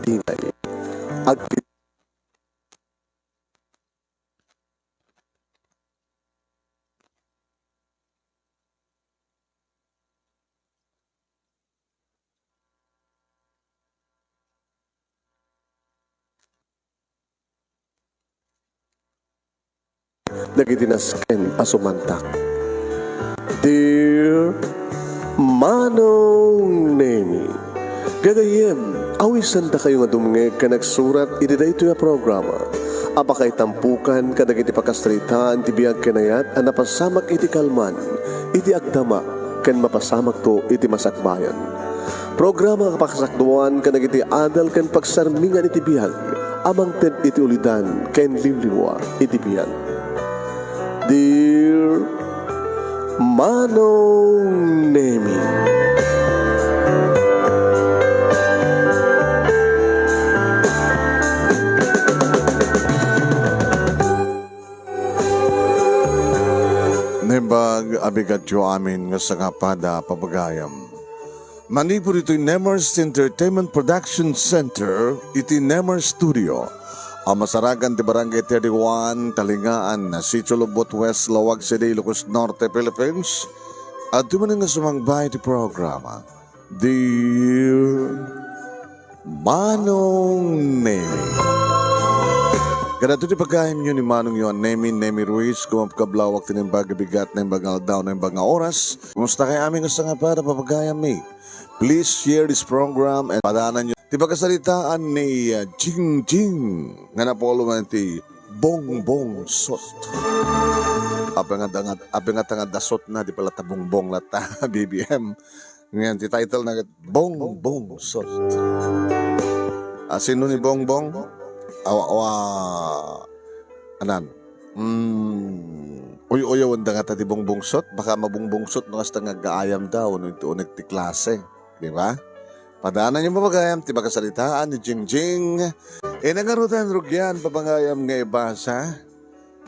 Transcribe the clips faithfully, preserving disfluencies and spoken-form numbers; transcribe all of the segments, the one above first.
agingay. Ag- dagiti nasken a sumantak. Dear Manong Nemi, gagayyem, awisendakayo nga dumngeg ken agsurat iti daytoy a programa a pakaitampukan kadagiti pakasaritaan ti biag ken ayat a napasamak iti kalman, iti agdama, ken mapasamakto iti masakbayan. Programa a pakasakduan kadagiti adal ken pagsarmingan iti biag a mangted iti ulidan ken limlimua iti biag. Dear Manong Nemi. Naimbag a bigatyo amin nga sangapada, papagayam. Manipud itoy Nemers Entertainment Production Center iti Nemers Studio a masarakan ti Barangay thirty-one, Talingaan, Sitio Lubot West, Laoag City, Ilocos Norte, Philippines. Adtoy manen nga sumangba iti programa, Dear Manong Nemi. Kadagitoy ti pagayamyo ni Manong Yohan Nemi, Nemi Ruiz, kumapkablawak ti naimbag a bigat, naimbag nga aldaw, naimbag nga oras. Kumustayo amin nga sangapada, papagayammi? Please share this program and padaananyo ti pakasaritaan ni, uh, Jingjing nga napauluan ti Bongbong Sot. Apay nga dangat, apay nga tangad da sot na, di pala ta bongbong latta, B B M. Ngayon, ti title na ket Bongbong Sot. Ah, sino ni Bongbong? Awa, awa, anan? Mm, uy-uyawen da nga ta ti bongbong sot, baka mabongbong sot no kasta nga aggaayam da, wenno inti uneg ti klase, di ba? Padaananyo, papagayam, ti pakasaritaan ni Jingjing. Inangarutan rugyan, papagayam, nga ibasa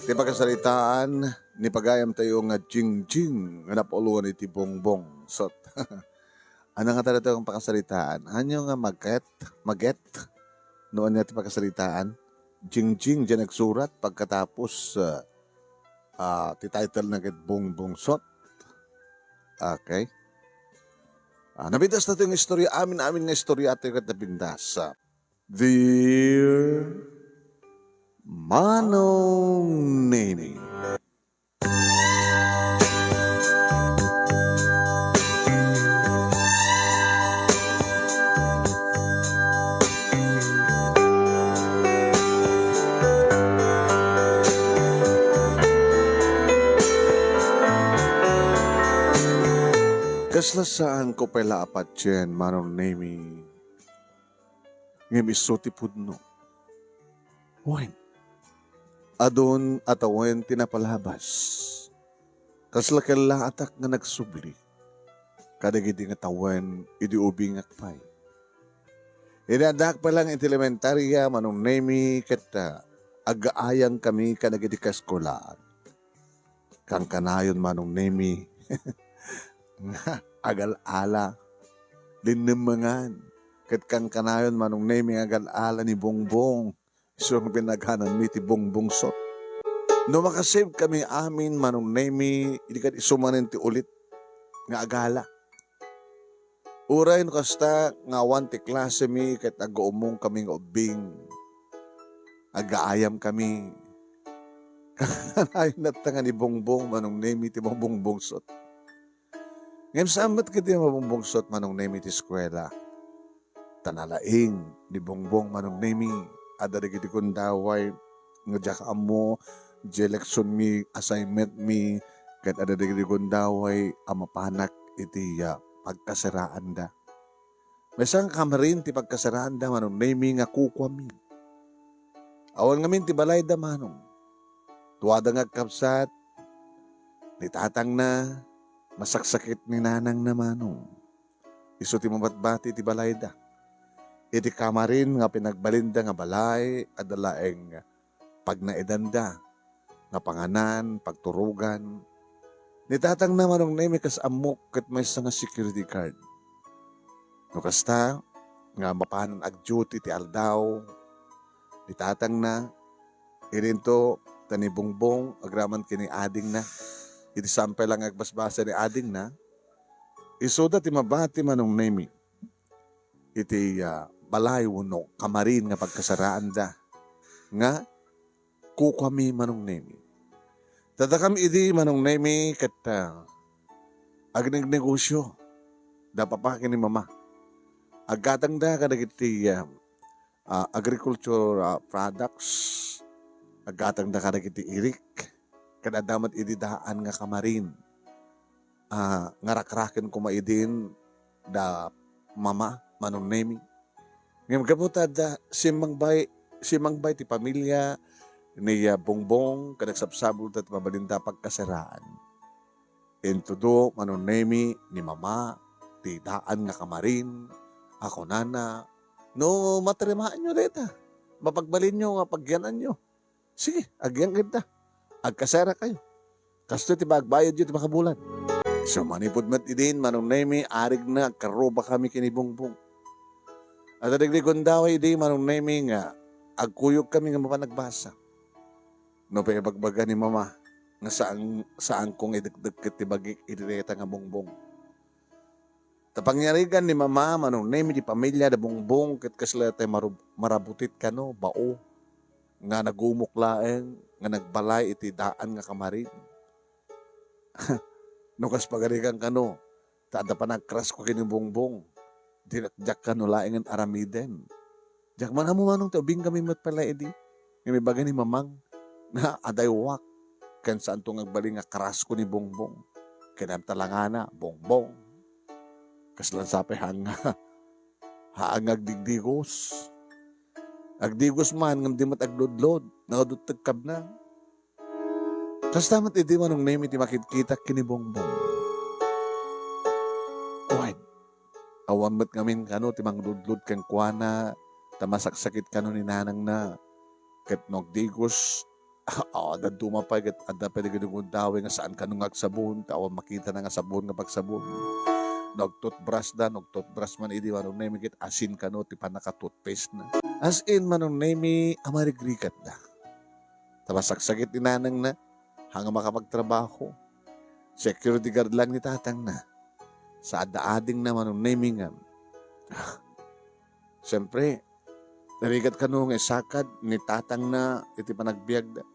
ti pakasaritaan ni pagayamtayo nga Jingjing nga napauluan iti bongbong sot. Ano nga talaga ang pakasaritaan? Ano nga maget? Maget? Noon nga ti pakasaritaan? Jingjing, diyan nagsurat pagkatapos, ah, ah, ti title na ket Bongbong Sot. Okay. Ah, napintas na ito yung istorya. Amin-amin nga istorya ito yung napintas. Ah, Dear Manong Neni. Kasla saanko pay la a patien, Manong Nemi. Ngem isu ti pudno. Wen, adun a tawen ti napalabas. Kasla kellaatak nga nagsubli kadagidi nga tawen idi ubingak pay. Idi addaak pay lang iti elementaria, Manong Nemi, ket, ah, agaayangkami kadagidi kaeskuelaan. Kankanayon, Manong Nemi, nga agal-ala, linnemmengan. Ket kankanayon, Manong Nemi, nga agal-ala ni Bongbong. Isu nga pinagananmi ti Bongbong Sot. No makasave kami amin, Manong Nemi, idi ket isu manen ti ulit nga agala. Uray no kasta nga awan ti klasemi ket agguummongkami nga ubbing, agaayamkami. Kankanayon latta nga ni Bongbong, Manong Nemi, ti Bongbong Sot. Ngem saan met ketdi a mabongbong sot, Manong Nemi, ti eskuela? Ta nalaing ni Bongbong, Manong Nemi, adda dagiti gundaway nga diak ammo, diay leksionmi, assignmentmi, ket adda dagiti gundaway a mapanak iti, ah, pagkasaraanda. Maysa nga kamarin ti pagkasaraanda, Manong Nemi, nga kukuami. Awan ngamin ti balayda, Manong. Duada nga agkabsat, ni tatangna, masaksakit ni nanangna, Manong. Isu ti mabatbati ti balayda. Iti kamarin nga pinagbalinda nga balay, adda laeng pagnaedanda, nga panganan, pagturogan. Ni tatangna, Manong Nemi, kas ammok, ket maysa nga security guard. No kasta, nga mapanan agduty ti aldaw ni tatangna, idinto ta ni Bongbong agraman ken ni adingna. Idi sampay la nga agbasbasa ni adingna, isuda ti mabati Manong Nemi iti, ah, balay wenno kamarin nga pagkasaraanda nga kukuami Manong Nemi. Tadakam idi Manong Nemi ket, ah, agnegnegosio da papa ken ni mama. Aggatangda kadagiti, ah, ah, agriculture, ah, products. Aggatangda kadagiti irik. Ket adda met idi daan nga kamarin, ah, nga rakraken koma idin da mama Manong Nemi. Ngem gapu ta adda simmangbay, simmangbay ti pamilia ni, ah, Bongbong ket nagsabsabulda ti mabalinda pagkasaraan. Intudo Manong Nemi ni mama ti daan nga kamarin a kunana, "No matarimaanyo dayta, mapagbalinyo nga pagyananyo. Sige, agyan kenka. Agkaserakayo. Kastoy ti bagbayadyo ti makabulan." So, manipud met idin, Manong Nemi, arigna, agkarrubakami ken ni Bongbong. Adda dagiti gundaway idi, Manong Nemi, nga agkuyogkami nga mapan agbasa. No pay ibagbaga ni mama nga saan, saanko nga idekdek ket ti bagik iti dayta nga Bongbong. Ta pangyarigan ni mama Manong Nemi ti pamilia da Bongbong ket kasla tay marub-, marabutit kano, bao, nga nagumok laeng nga nagbalay iti daan nga kamarin. No kas pagarigan kano, ta adda panagkrasko ken ni Bongbong, diak, diak kano laengen aramiden. Diak man ammo Manong ta ubingkami met pay la idi. Ngem ibaga ni mamang nga adaywak ken saanto nga agbalin nga krasko ni Bongbong. Ken talangana, Bongbong. Kasla sapay haan nga, haan nga agdigdigos. Agdigos man ngem di met agludlod, nakadutteg kabna. Kasta met idi Manong Nemi ti makitkitak ken ni Bongbong. Wen, awan met ngamin kano ti mangludlod kenkuana ta masaksakit kano ni nanangna. Ket no agdigos, awan dadduma pay ket adda pay dagiti gundaway nga saan kano nga agsabon ta awan makitana nga sabon nga pagsabon. No agtutbras da, no agtutbras man idi Manong Nemi ket asin kano ti pannakatutpaste na. As in, Manong Nemi, a marigrigatda. Ta masaksakit ni nanangna, haan nga makapagtrabaho. Security guard lang ni tatangna. Sa adda adingna Manong Nemi nga, siyempre, narigat kano nga isakad ni tatangna iti panagbiagda.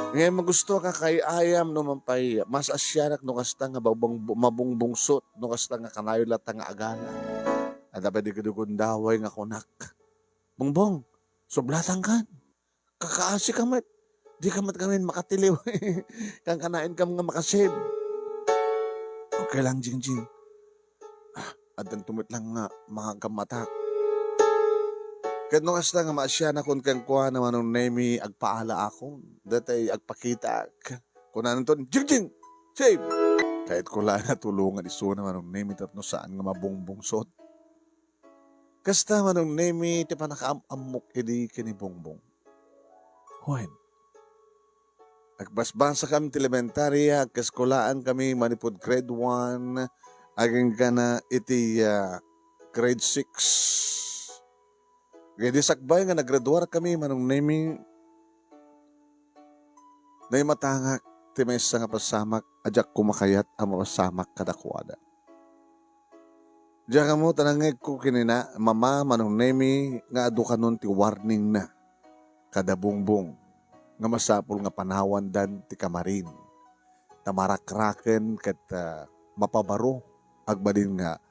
Ngem gusto ka kay ayam no man pay, mas asianak no kasta nga babang-, mabungbungsot, no kasta nga kanayon latta nga agala. Adda pay dagiti gundaway nga kunak, "Bongbong, sublatankan. Kakaasi ka met. Di ka met ngamin makatiliw. Kankanayon ka nga makasave." "Okay lang, Jingjing. Ah, addanto met lang nga mga gammatak." Ket no kasta nga maasianakon kenkuana Manong Nemi, agpaalaakon. Datay agpakitaak. Kunananton, "Jingjing! Save!" Kayatko laeng a tulongan isuna Manong Nemi tapno saan nga mabungbungsot. Kasta Manong Nemi ti pannakaam-ammok idi ken ni Bongbong. Wen, agbasbasakami ti elementarya, agkaeskulaanakami manipud grade one, agingga iti, ah, grade six. Idi sakbay nga naggraduarkami, Manong Nemi, naimatangak ti maysa nga pasamak a diak koma kayat a mapasamak kadakuada. Diak ammo ta nangngegko ken ni na-, mama Manong Nemi nga adu kanon ti warningna kada Bongbong nga masapul nga panawandan ti kamarin ta marakraken ket, ah, mapabaro agbalin nga,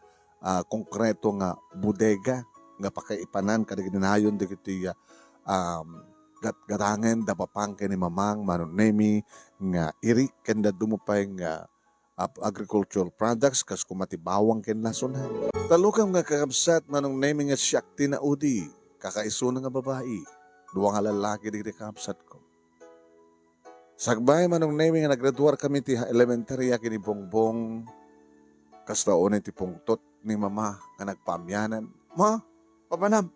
ah, konkreto nga bodega nga pakaipanan kadagiti nayon dagiti, ah, um, gat-, gatangen da papang ken ni mamang Manong Nemi nga irik ken dadduma pay nga ap-, agricultural products kas koma ti bawang ken lasonan. Talukam nga kakabsat Manong Nemi nga siak ti naudi, kakaisuna nga babai, dua nga lallaki dagiti kakabsatko. Sakbay Manong Nemi nga naggraduarkami ti elementarya ken ni Bongbong, kasta unay ti pungtot ni mama nga nagpaamianan. Ma, papanam,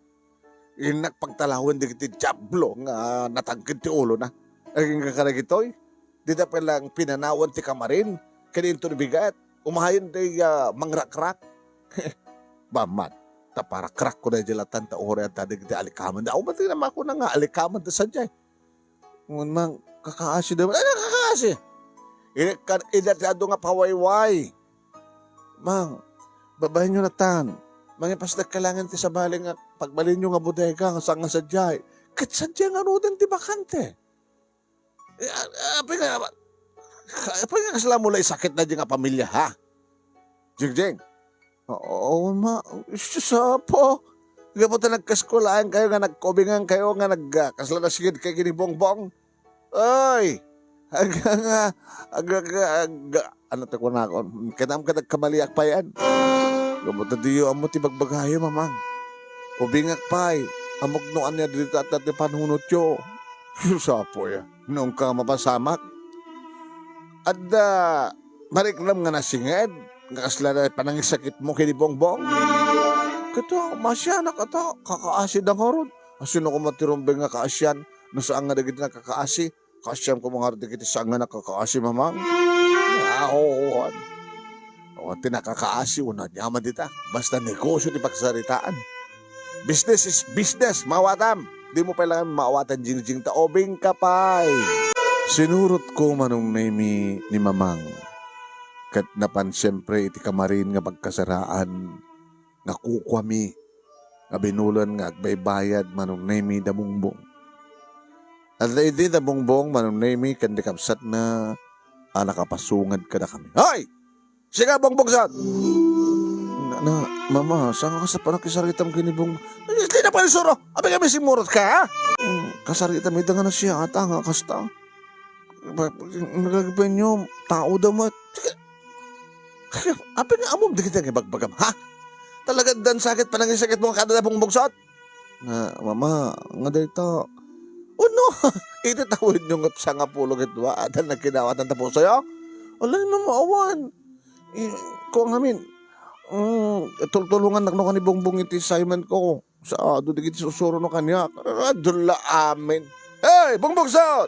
innak pagtalawen dagiti diablo nga natangked ti ulona. Agingga kadagitoy, dida pay lang pinanawan ti kamarin, ken inton bigat, umayen day, ah, mangrakrak. Bamman, Ta parakrakko daydiay latan ta uray adda dagiti alikamanna. Awan ti namakuna nga alikamanna sadiay. Ngem, Mang, kakaasi da man. Ay, kakaasi! Irekkan ida ti adu nga pawayway. Mang, babaenyo latan. Mangipasdek ka laeng ti sabali nga pagbalinyo nga bodega nga saan nga sadiay. Ket sadiay ngaruden ti bakante. Eh, a-, apay nga, apay nga kasla mo la isakit daydiay nga pamilya, ha? Jingjing. Oo, ma. Sus, apo. Gapu ta nagkasko laeng kayo nga nagkaubingan kayo nga nag-, ah, kasla nasinged kayo ken ni Bongbong. Oy! Aga nga, aga, aga, aga, ano ti kunakon? Kinam ka nagkamaliak pa yan. Gapu ta diyo ammo ti bagbagayo, Mamang. Ubingak pay. Ammok no ania dita ti panunotyo. Sus, apo ya. Nung ka mapasamak. Adda mariknam nga nasinged, nga kasla panangisakit mo ken ni Bongbong. Kato, maasianak ata, kakaasi da ngarud. Asino koma ti rumbeng nga kaasian, no saan nga dagiti nakakaasi? Kaasian koma ngarud dagiti saan nga nakakaasi, Mamang. Ah, oo, awan. Awan ti nakakaasi, wenno ania man dita. Basta negosyo ti pagsaritaan. Business is business, maawatam. Dimo pay laeng maawatan, Jingjing, ta ubing ka pay. Sinurotko, Manong Nemy, ni Mamang. Ket napan siempre iti kamarin nga pagkasaraan nga kukuami nga binulan nga agbaybayad, Manong Nemy, da Bongbong. Adda idi da Bongbong, Manong Nemy, ken di kabsatna a nakapasungad kadakami. Hoy! Sika, Bongbong, saan? Na, na, Mama, saan nga kasta panakisaritam ken ni Bong-, Ay, di na pwede suro! Apay nga masimurotka, ha? Hmm, kasaritam ida nga nasiata nga kasta. Ba-, nagagpenyo, tao da met. Apay nga ammom dagiti nga ibagbagam, ha? Talaga addan sakit panangisakit mo kada da Bongbong, saan? Na, Mama, nga dayta. Ono? Iti tawenyo nga sangapulo ket dua, adda nagkinawatan ta pusoyo? Alay, Mama, awan. Eh, kua ngamin, mm, tultulongannak no kani Bongbong iti assignment ko. Sa adu dagiti susuro no kaniak. Adun la amin. Hey, Bongbong, saan?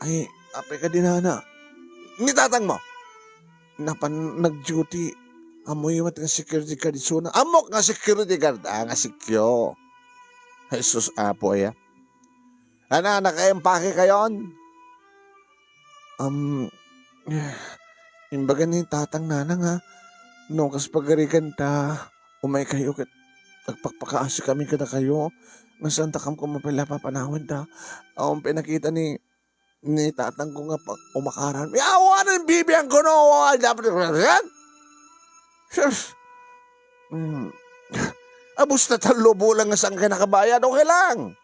Ay, apay kadi, Nana? Ni tatang mo? Napan nag-duty. Ammoyo met nga security guard isuna. Ammok nga security guard, ah, nga sikyo. Jesus, Apo, aya. Ana, nakaimpake kayon? Am, eh, imbaga ni Tatang, Nanang, a, no kas pagarigan ta, umay kayo ket agpakpakaasi kami kadakayo. Nga saan ta kam-, kamo pala papanawen ta. Awan pay nakita ni, ni Tatang ko nga pa-, umakaran. Yawa na yung bibiyan ko, no? Ay, dapat, sus! Hmm. Abus na tallo bulan nga saan ka nakabayad, okay lang.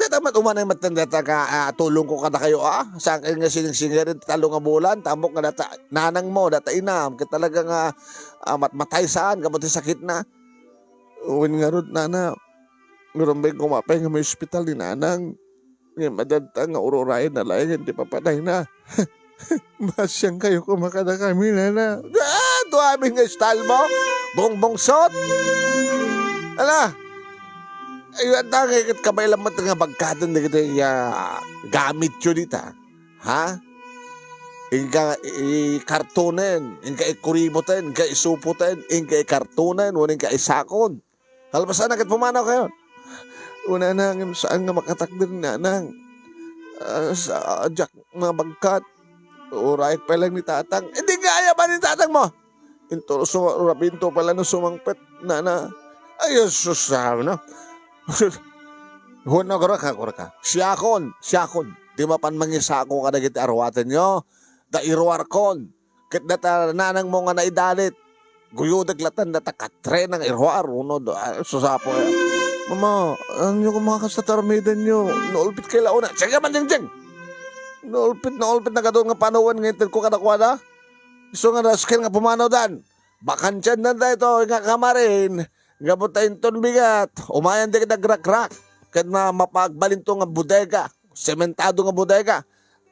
Data met umanay met data nga, ah, tulong ko kadakayo, ah. Saan kayo nga siningsingir iti tallo nga bulan, tambok nga data nanang mo, data inam, ket talaga nga, ah, matmatay saan, gapu ti sakit na. Wen ngarud, Nana, ngarud bay kumapay nga may ospital ni Nanang. Ngem adda ta nga ururayen na laengen ti papanayna. Masiang kayo koma kadakami, Nana. Ah, duamin nga style mo? Bongbong sot? Ala, ay, adda nga ket kabaelan met nga bagkaden dagiti, ah, gamityo dita. Ha? Inka ikartonen, inka ikuriboten, inka isupoten, inka ikartonen, wenno inka isakon. Kalpasan na ket pumanaw kayo. Una na, ngem saan nga makatakder ni Nanang. Ah, sa, diak mabagkat. Urayek pay lang ni Tatang. Hindi nga ayaban ni Tatang mo. Intor so, rabinto pala no sumangpet, Nana. Ay, Jesus, sabi, no? Huwag na, gura ka, gura ka. Siakon, siakon. Di mapan mangisako kadagiti arwatenyo. Da iruarkon. Ket data nanang mo nga naidalit. Guyodek latan data katrena nga iruar, uno, do, ah, susapo. Mama, ano nyo kung mga kasta tarmidan nyo? Naulpit kay launa. Sige man, Jingjing! Naulpit, naulpit na kadun nga panawan nga ited ko kadakwada. Isu nga nasken nga pumanawdan. Bakantian na da ito nga kamarin. Gapu ta inton bigat. Umayan di nagrakrak. Ket na mapagbalinto nga bodega. Sementado nga bodega.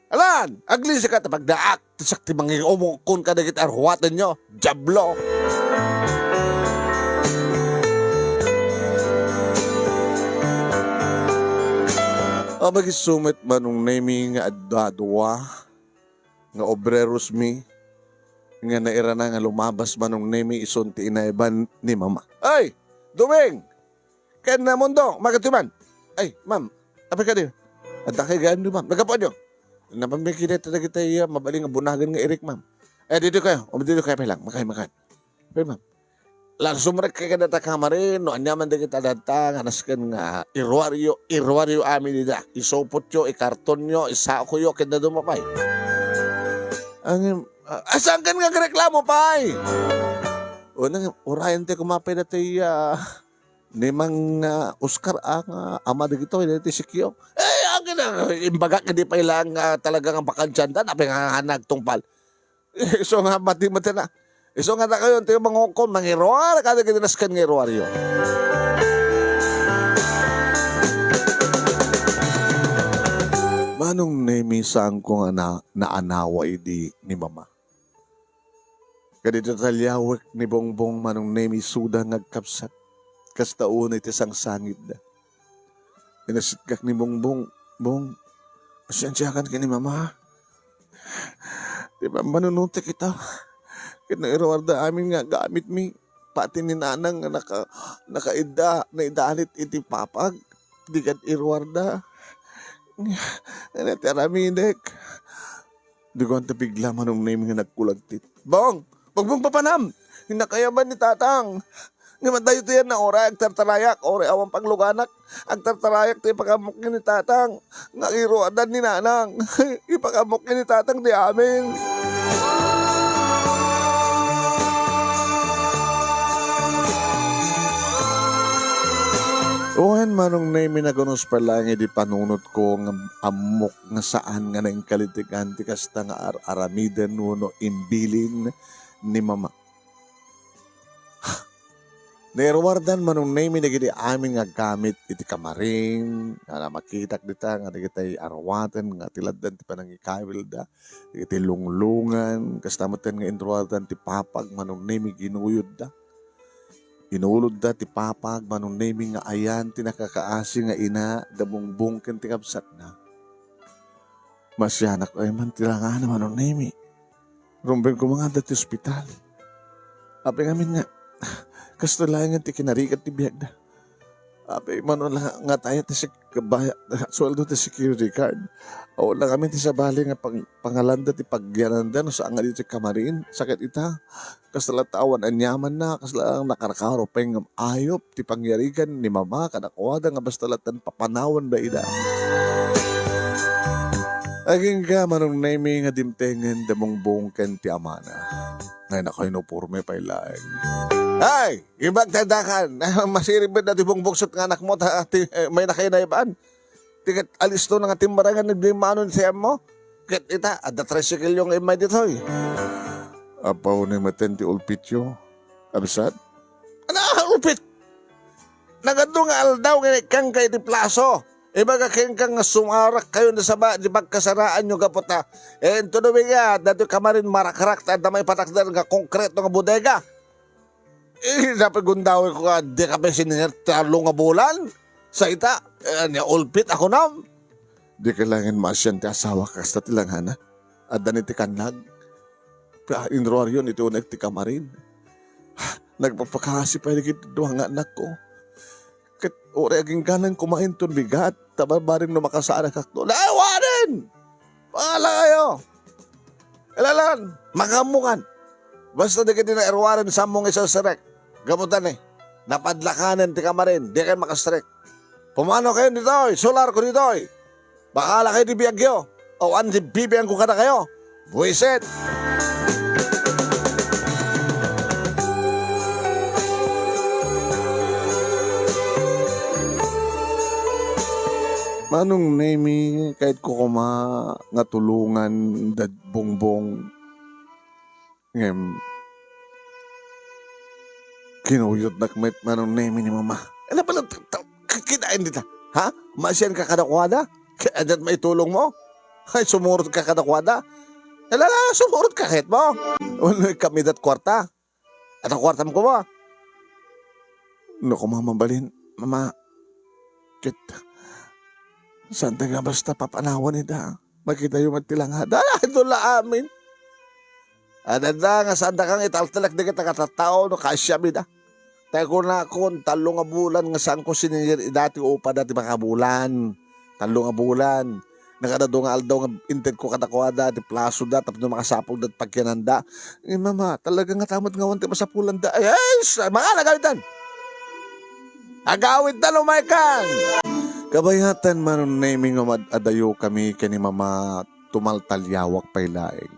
Alan, aglisi ka ta pagdaak, ti siak ti mangiumukon kadagiti arwatenyo, Diablo! Amag isu met Manong Nemy nga adda dua nga obreros mi nga nairana nga lumabas Manong Nemy isun ti inaiban ni Mama. Ay! Doming! Ken, ah, Mundo, umaga kayo man. Ay, ma'am, apay kadi? Adda kay gayam, ma'am. Naggapuanyo. Napamikita dagiti, ah, mabalin nga bunagan nga irik, ma'am. Eh, dito kayo. O, dito kayo, pay lang. Makay, makay. Pay, ma'am. Lang sumrek kay kadata kamarin, no, ania man dagiti adda nga nasken nga iruaryo, iruaryo amin ida. Isupotyo, ikartonyo, isakoyo, ken dadduma pay. Ang, ah, saan kan nga agreklamo pay? O, nang, urayan ti kumapay dati, ah, ni Mang, ah, Oscar, ah, nga ama dagitoy, dagiti sikyo. Eh, akin, ah, imbagak, hindi pa ilang, ah, talaga nga bakansyanda, napay nga, nga nagtungpal. Isu nga mati-, mati na. Isu nga dakayo, ti mangukom, mangiruar, kada kinaskan nga iruaryo. Manong Nemi, saanko nga na-, naanawa idi ni Mama. Kadito taliawek ni Bongbong, Manong Nemi, isuda nga agkabsat. Kasta unay ti sangsangitda. Inasitkak ni Bongbong, "Bong, pasiensiakan ken ni Mama. Ti pammanunotek ita. Ket nairuarda amin nga gamitmi. Pati ni Nanang nga naka-, nakaidda, naidalit iti papag. Di ket iruarda. Nga, nga ti aramidek." Dugon ta bigla, Manong Nemi, nga nagkulagtit. "Bong! Bongbong, papanam! Nakayaban ni Tatang! Ngem adda iti yan nga uray agtartarayak, uray awan pagluganak, agtartarayak ti ipakaamok ken ni Tatang. Nga iruardan ni Nanang. Ipakaamok ken ni Tatang ti amin." Wen, Manong Nemi, nagunus pay laeng idi panunotko nga ammok nga saan nga naingkalitigan ti kasta nga ar-aramiden wenno imbilin ni Mama. Nairuardan, Manong Nemi, dagiti amin nga gamit iti kamarin, nga makitak dita nga dagiti aruaten nga ti laddan ti panangikawilda, dagiti lunglungan, kasta metten nga inruardan ti papag, Manong Nemi, ginuyodda. Inulodda ti papag, Manong Nemi, nga ayan ti nakakaasi nga ina da Bongbong ken ti kabsatna. Masianak ay man ti langana, Manong Nemi. Rumbeng ko nga adda ti ospital. Apay ngamin nga, kastoy laeng ti kinarigat ti biagda. Apay, mano la nga tayo ti sek-, baya-, sueldo ti security guard. Awan la kami ti sabali nga pang-, pangalanda ti pagyananda no saan nga ditoy kamarin. Sakit ita. Kasla ta awan aniamanna, kasla nakarkaro pay nga ayop ti pangyarigan ni Mama kadakuada nga basta la tan papanawanda ida. Agingga, Manong Nemi, nga dimtengen da Bongbong ken ti amana. Ay, naku, inuporme pay laeng. Ay! Ibagtandakan, masirib met dati Bongbong ket nga anakmo, ta, ti, eh, may nakainaiban. Ti ket alisto na nga timmarangan, nagdimano ni Sam mo. Ket ita, adda tricycle yung imay ditoy. Apaw ni meten ti ulpityo. Absat? Ana, ulpit? Nagadu nga aldaw nga ikkanka iti plaso. Ibaga kenka nga sumarak kayo na sa ba-, di pagkasaraanyo gapu ta. Eh, ento no, bigat, dati kamarin marakrak, ta adda may patakder nga konkreto nga bodega. Eh, dapat gundaway ko nga, di ka pa sininger talo nga bulan? Sa ita, eh, niya ulpit ako nam. Di kailangan maasyan ti asawa kasta ti langana. Adda ni ti kannag. Ka-, inruaryon iti uneg ti kamarin. Nagpapakasi pay dagiti dua nga anakko. Ket uray agingganan kumain ton bigat, ta barbareng no makasarakak to. Awanen! Pangala kayo! Ilalan, makaammukan. Basta dagiti nairuaren sammong iserserek. Gapu ta ni, napadlakanen ti kamarin, di kayo makastrek. Pumano kayo ditoy, sular ko ditoy. Bakala kayo ti biagyo. Awan ti bibiang ko kada kayo. Buwisit! Manong Nemi, kayat ko koma nga tulungan dad Bongbong. Ngem, kinuyotnak met Manong Nemi ni Mama. Ano pala, ta-, ta-, ka-, kinain dita? Ha? Masian ka kadakuada? Kaya adat maitulong mo? Ay, sumurot ka kadakuada? Alala, sumurot ka kahit mo. Ano kami dat kwarta? At ang kwarta mo kuma? No, kuma mabalin, Mama. Ket, saan tayo nga basta papanawan ida? Makita yu met ti langada. Ala, ito la amin. Adada nga saan da kang italtalak dagiti nga tattao no kaasiam ida. Ta kunakon, tallo nga bulan nga saanko siningir ida ti upada ti makabulan. Tallo nga bulan. Nakadadu nga aldaw nga intedko kadakuada ti plasoda tapno makasapulda ti pagkinanda. Eh, mama, talaga nga tamad nga awan ti masapulanda. Ay, ay, s-, mga nagawitan! Agawidtan, umaykan! Kabayatan, Manong Nemi, nga mad-, adayo kami ken ni mama, tumaltaliawak pay laeng.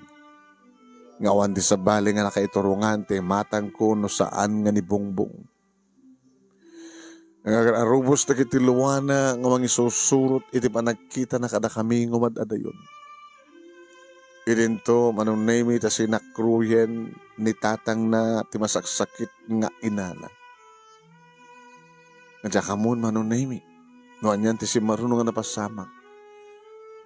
Nga awan ti sabali nga nakaiturongan ti imatangko no saan nga ni Bongbong. Nga agar-arubos dagiti luana nga mangisusurot iti panagkitana kadakami nga umad-adayon. Idinto, Manong Nemi, ta sinakruyen ni tatangna ti masaksakit nga inana. Nga diak ammon, Manong Nemi, no anian ti simmaruno nga napasamak.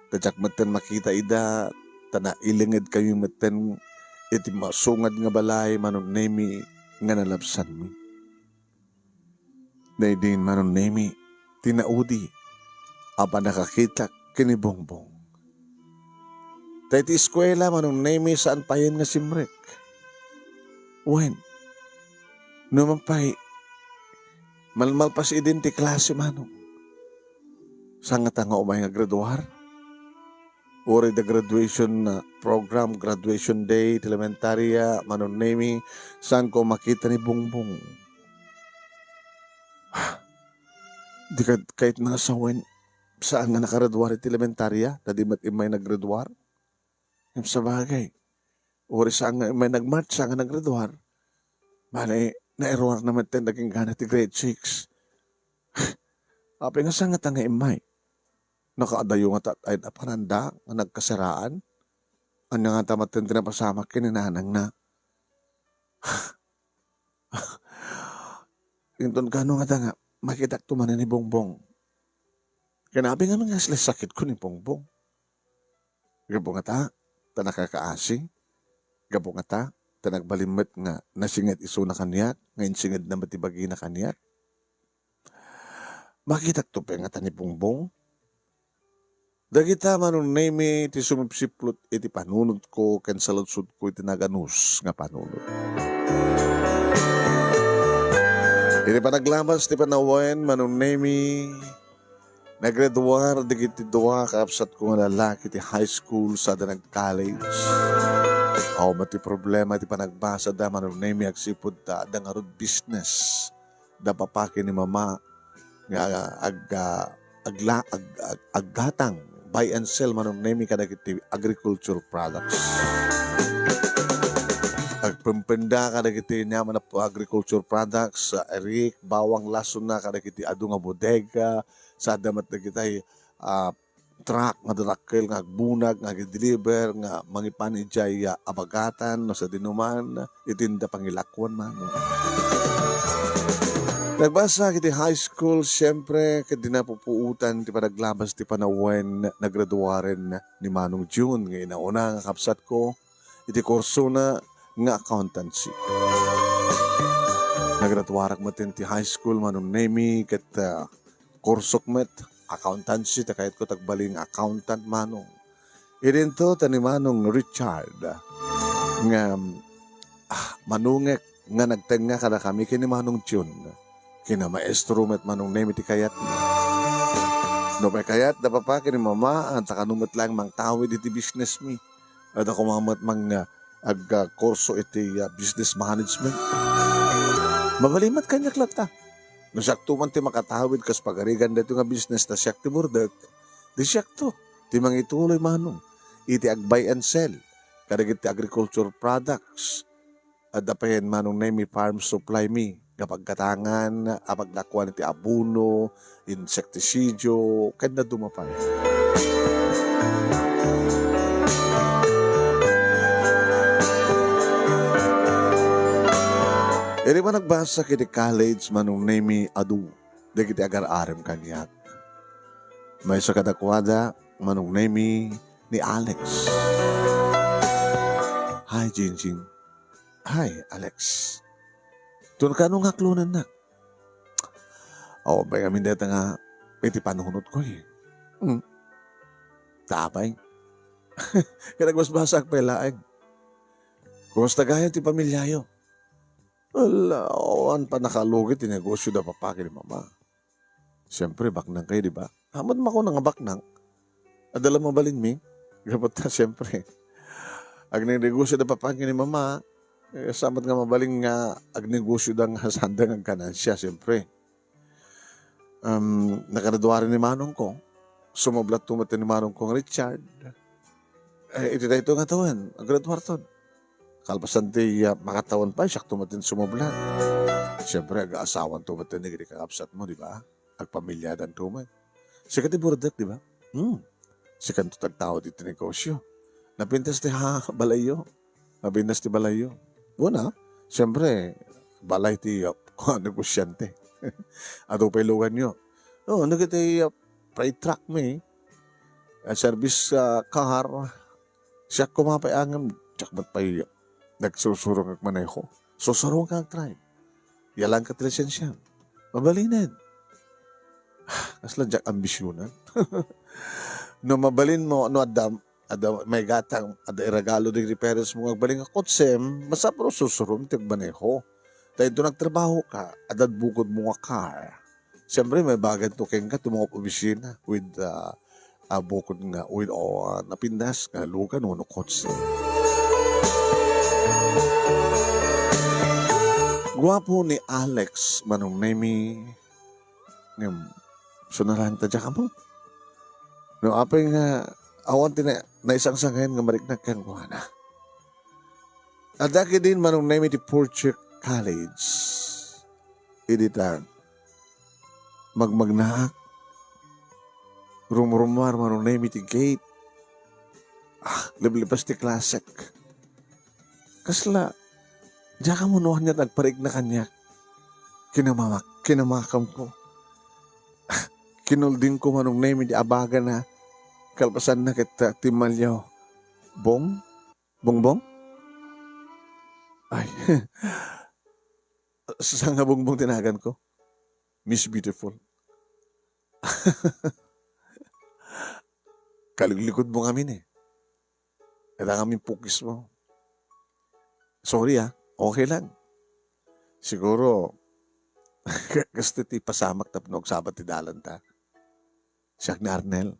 Ta diak metten makita ida, ta nailingedkami metten iti masungad nga balay, Manong Nemi, nga nalabsanmi. Daydi, Manong Nemi, ti naudi a pannakakitak ken ni Bongbong. Ta iti eskuela, Manong Nemi, saan payen nga simrek. Wen, no man pay, malmalpas idin ti klase, Manong. Saan ngata nga umay nga graduar? Uray da graduation, ah, program, graduation day ti elementarya, Manong Nemi, saanko makita ni Bongbong. Di kad-, kayat nga sawen, saan nga nakagraduar iti elementarya, ta di met immay naggraduar? Ngem sabagay, uray saan nga immay nag-March, saan nga naggraduar, mani, nairuarna met ti naging gana ti grade six. Apay nga saan ngata nga immay? Nakaadayo ngata ay napananda nga nagkasaraan? Ania ngata met ti napasamak ken ni nanangna? Inton kano ngata nga makitakto manen ni Bongbong? Ken apay ngamin nga sakitko ni Bongbong? Gapu ngata ta nakakaasi? Gapu ngata ta nagbalin met nga nasinged isuna kaniak, nga insingedna met ti bagina kaniak? Makitakto pay ngata ni Bongbong? Dagita, Manong Nemi, ti sumipsiplot iti panunotko ken saludsodko iti naganus nga panunot. Iti panaglabas ti panawen, Manong Nemi, naggraduar dagiti dua kakabsatko nga lalaki ti high school sada nag-college. Awan met ti problema iti panagbasada, Manong Nemi, agsipud ta adda ngarud business da papa ken ni mama nga ag-, ah, agla-, ag-, ag-, aggatang, buy and sell, Manong Nemi, kadagiti agriculture products. Agpempenda kadagiti ania man a agriculture products, ah, erik, bawang, lasonna, kadagiti adu nga bodega, sada met dagitay, ah, truck nga dadakkel nga agbunag nga agi-deliver nga mangipan idiay, ah, abagatan no sadinoman iti inda pangilakuan, Manong. Nagbasa iti high school, siempre, ket di napupuotan ti panaglabas ti panawen, nagraduaren ni Manong June nga inauna nga kabsatko iti kursona nga accountancy. Nagraduarak met ti high school, Manong Nemi, ket, ah, kursok met, accountancy, ta kayatko ti agbalin nga accountant, Manong. Idinto ta ni Manong Richard nga, ah, manungek nga nagtengnga kadakami ken ni Manong Jun. Kinamaestro met, Manong Nemi, ti kayatna. No pay kayat da papa ken ni mama, anta kano met laeng mangtawid iti business mi. Adda koma met mang, ah, ag-, ah, kurso iti, ah, business management. Mabalin met kaniak latta. No siakto man ti makatawid kas pagarigan daytoy nga business ta siak ti burdek, di siakto ti mangituloy, Manong, iti ag-buy and sell kadagiti agriculture products. Adda payen, Manong Nemi, farm supply mi nga paggatangan a paglakuan iti abono, insektisidio, ken dadduma pay. Idi panagbasa iti college, Manong Nemi, adu dagiti agar-arem kaniak. Maysa kadakuada, Manong Nemi, ni Alex. Hi, Jingjing. Hi, Alex. Tun kano nga aklonennak? Awan pay ngamin dayta nga iti panunotko, eh. Hmm. Tapay. Kinagbasbasak pay laeng. Kumusta gayam ti pamiliayo? Well, awan pannakalugi ti negosio da papa ken ni mama. Siyempre, baknang kayo, di ba? Amat makuna nga baknang. Adda la mabalinmi. Gapu ta, siyempre, agnenegosio da papa ken ni mama, eh, samat nga mabalin nga agnegosio da nga sanda nga agkanansia, siyempre. Um, naggraduar ni manong ko. Sumublatto met ni manong ko nga Richard. Eh, iti daytoy nga tawen, aggraduarton. Kalpasan ti, ah, makatawen pay, siakto met ti sumublat. Siyempre, agaasawanto met ni kakabsatmo, di ba? Agpamiliadanto met. Sika ti burdek, di ba? Hmm. Sikanto ti agtaud iti negosio. Napintas ti ha-, balayyo. Napintas ti balayyo. Una, siyempre, balay ti, ah, negosiante. Adu pay luganyo. Oh, dagiti, ah, freight truck mi, ah, service, ah, car. Siak koma pay ngem, diak met pay nagsusurong agmaneho. Susurong ka agdrive. Yalan ka ti lisensia. Mabalinen. Kasla diak ambisionan. No mabalinmo, no adda, adda may gatang, adda iregalo dagiti parents mo nga agbalin nga kotsem, masapul susurong ti agmaneho. Ta inton nagtrabaho ka, adda bukodmo nga car. Siyempre, maibaganto kenka ti mga opisina with, ah, ah, bukod nga, with, oh, ah, napintas nga lugan wenno kotse. Guapo ni Alex, Manong Nemi. Ngem, saan lang ta diak ammo? No, apay nga, awan ti na-, naisangsangayan nga mariknak kenkuana. Adda ketdin, Manong Nemi, ti Purchase College. Idi ta magmagnaak, rumrumuar, Manong Nemi, ti gate. Ah, liblipas ti klasek. Kasla, diak ammo no ania ti agparikna kaniak. Kinamamak-, kinamakamko. Kinuldingko, Manong Nemi, ti abagana. Kalpasanna ket, ah, timmaliaw. Bong? Bongbong? Ay. Saan nga Bongbong ti naganko? Miss Beautiful. Kaliglikod mo ngamin eh. Ita ngamin pukis mo. Sorry ah, okay lang. Siguro, gusto ti pasamak tapno agsabat ti dalan ta. Siak ni Arnel.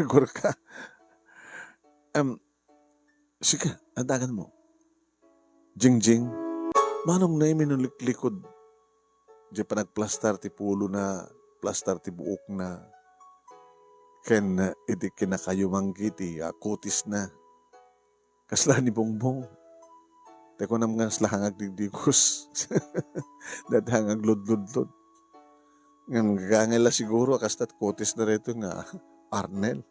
Gurka. Em, sika, antagan mo. Jingjing. Manong Nemi no liklikod. Di panagplastar ti pulona, plastar ti buokna. Ken, eh, iti kinakayumanggi ti, ah, kutisna. Kasla ni Bongbong. Ti kunam nga kasla hangag digdigos. Dati hangag ludludlod. Ngem gagangay la siguro, kasta ti kutisna daytoy nga Arnel.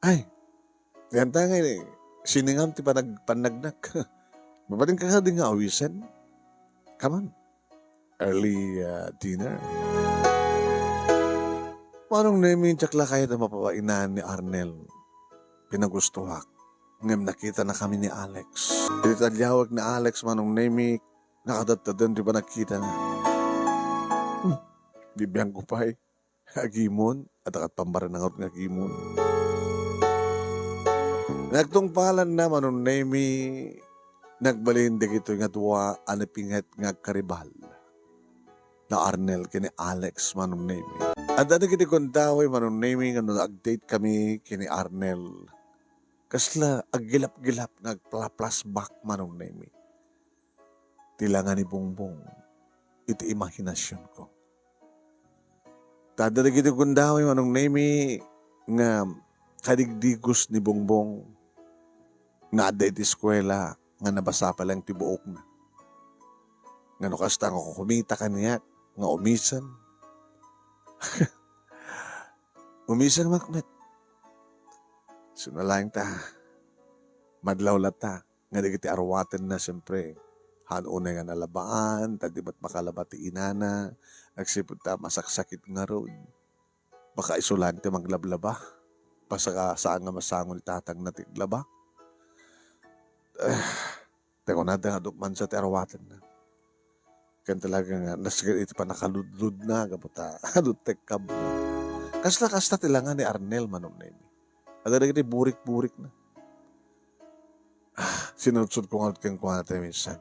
Ay, dianta nga ini, siningam ti panag-, pannagnak. Mabalin ka kadi nga awisen? Come on. Early, ah, dinner. Manong Nemi, diak la kayat a mapabainaan ni Arnel. Pinagustoak. Ngem nakitanakami ni Alex. Iti taliawek ni Alex, Manong Nemi, nakadadtaden ti panagkitana. Hmm, bibiangko pay. Agimon, adda ket pammarinangot nga agimon. Nagtungpalanna, Manong Nemi, nagbalin dagitoy nga dua a napinget nga agkaribal. Na Arnel ken ni Alex, Manong Nemi. Adda dagiti gundaway, Manong Nemi, nga no agdate kami ken ni Arnel, kasla aggilap-gilap nga agpla-flashback, Manong Nemi. Ti langa ni Bongbong iti imahinasionko. Ta adda dagiti gundaway, Manong Nemi, nga kadigdigos ni Bongbong nga adda iti eskuela nga nabasa pa lang ti buokna. Nga no kasta nga kumita kaniak nga umisen. Umisen met. Sino laeng ta, madlaw latta nga dagiti arwatenna, siyempre, haan unay nga nalabaan, ta di met makalaba ti inana, agsipud ta masaksakit ngarud. Baka isu laeng ti maglablaba. Basta saan nga masango ni tatangna ti aglaba. Ah, ta kunada nga dukmansa ti arwatenna. Ken talaga nga, nasken iti pannakaludlodna, gapu ta, adu ti kabna. Kasla kasta ti langa ni Arnel, Manong Nemi. Adda dagiti burik-burikna. Ah, sinudsurotko ngarud kenkuana ti minsan.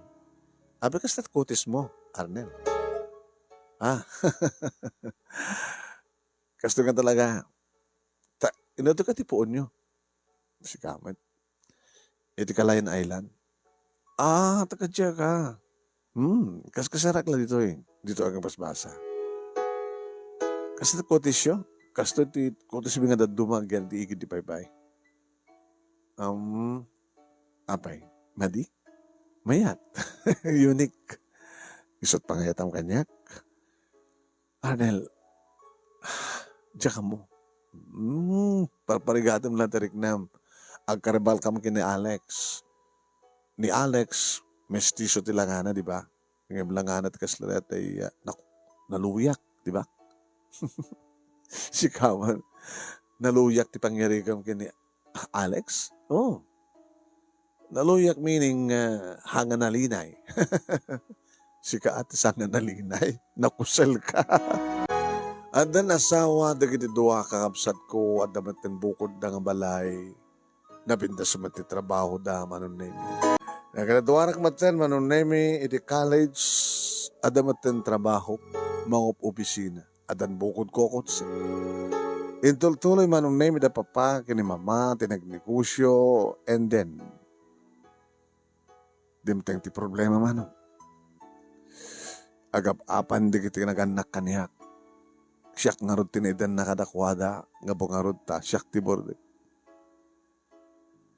Apay, kasta ti kutis mo, Arnel? Ah, kasto nga talaga. Ta, inutok ka ti puonyo. Sika met. Iti Kalayaan Island. Ah, taga diay ka. Hmm, kas-, kasarak la ditoy. Dito ang basbasa. Kasta ti kutisyo? Kasto ti kutis mi nga dadduma, agyan ti igid ti baybay. Um, apay, madi? Mayat. Unique. Isu't pangayatam kaniak. Arnel, diak ammo. Hmm, parparigatem la ti riknam. Agkaribalkam ken ni Alex. Ni Alex, mestizo ti langana, di ba? Ngem langana ti kasla dayta, ah, naku, naluyak, di ba? Sika man, naluyak ti pangyarigam ken ni Alex? Oh. Naluyak meaning, ah, hanga nalinay. Sika ti sanga nalinay? Nakusel ka. Addan asawa dagiti dua kakabsatko, adda metten bukodda nga balay. Napintas met ti trabahoda, Manong Nemi. Naggraduarak metten, Manong Nemi, iti college, adda metten trabaho, mangup-opisina. Addan bukodko a kotse. Intultuloy, Manong Nemi, da papa ken ni mama ti nagnegosio, and then, dimteng ti problema, Manong. Agap-apan dagiti nagannak kaniak. Siak ngarud ti naidanna kadakuada, nga ngarud ta siak ti burdek.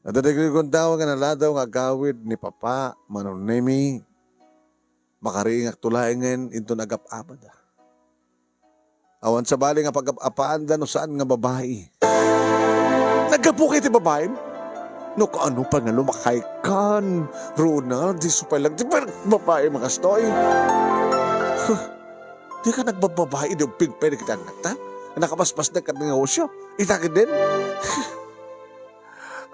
Adda dagiti gundaway nga naladaw nga agawid ni Papa, Manong Nemi, makaringakto laengen inton agap-apada. Awan sabali nga pagap-apaanda no saan nga babai. Naggapu kay ti babaim? No kaano pa nga lumakay kan, Ronald, di supay lang ti babai makastoy. Huh. Di ka nagbababai, di umping pwede kita anak ta? Nakapaspasnek kat negosyo. Ita ket din?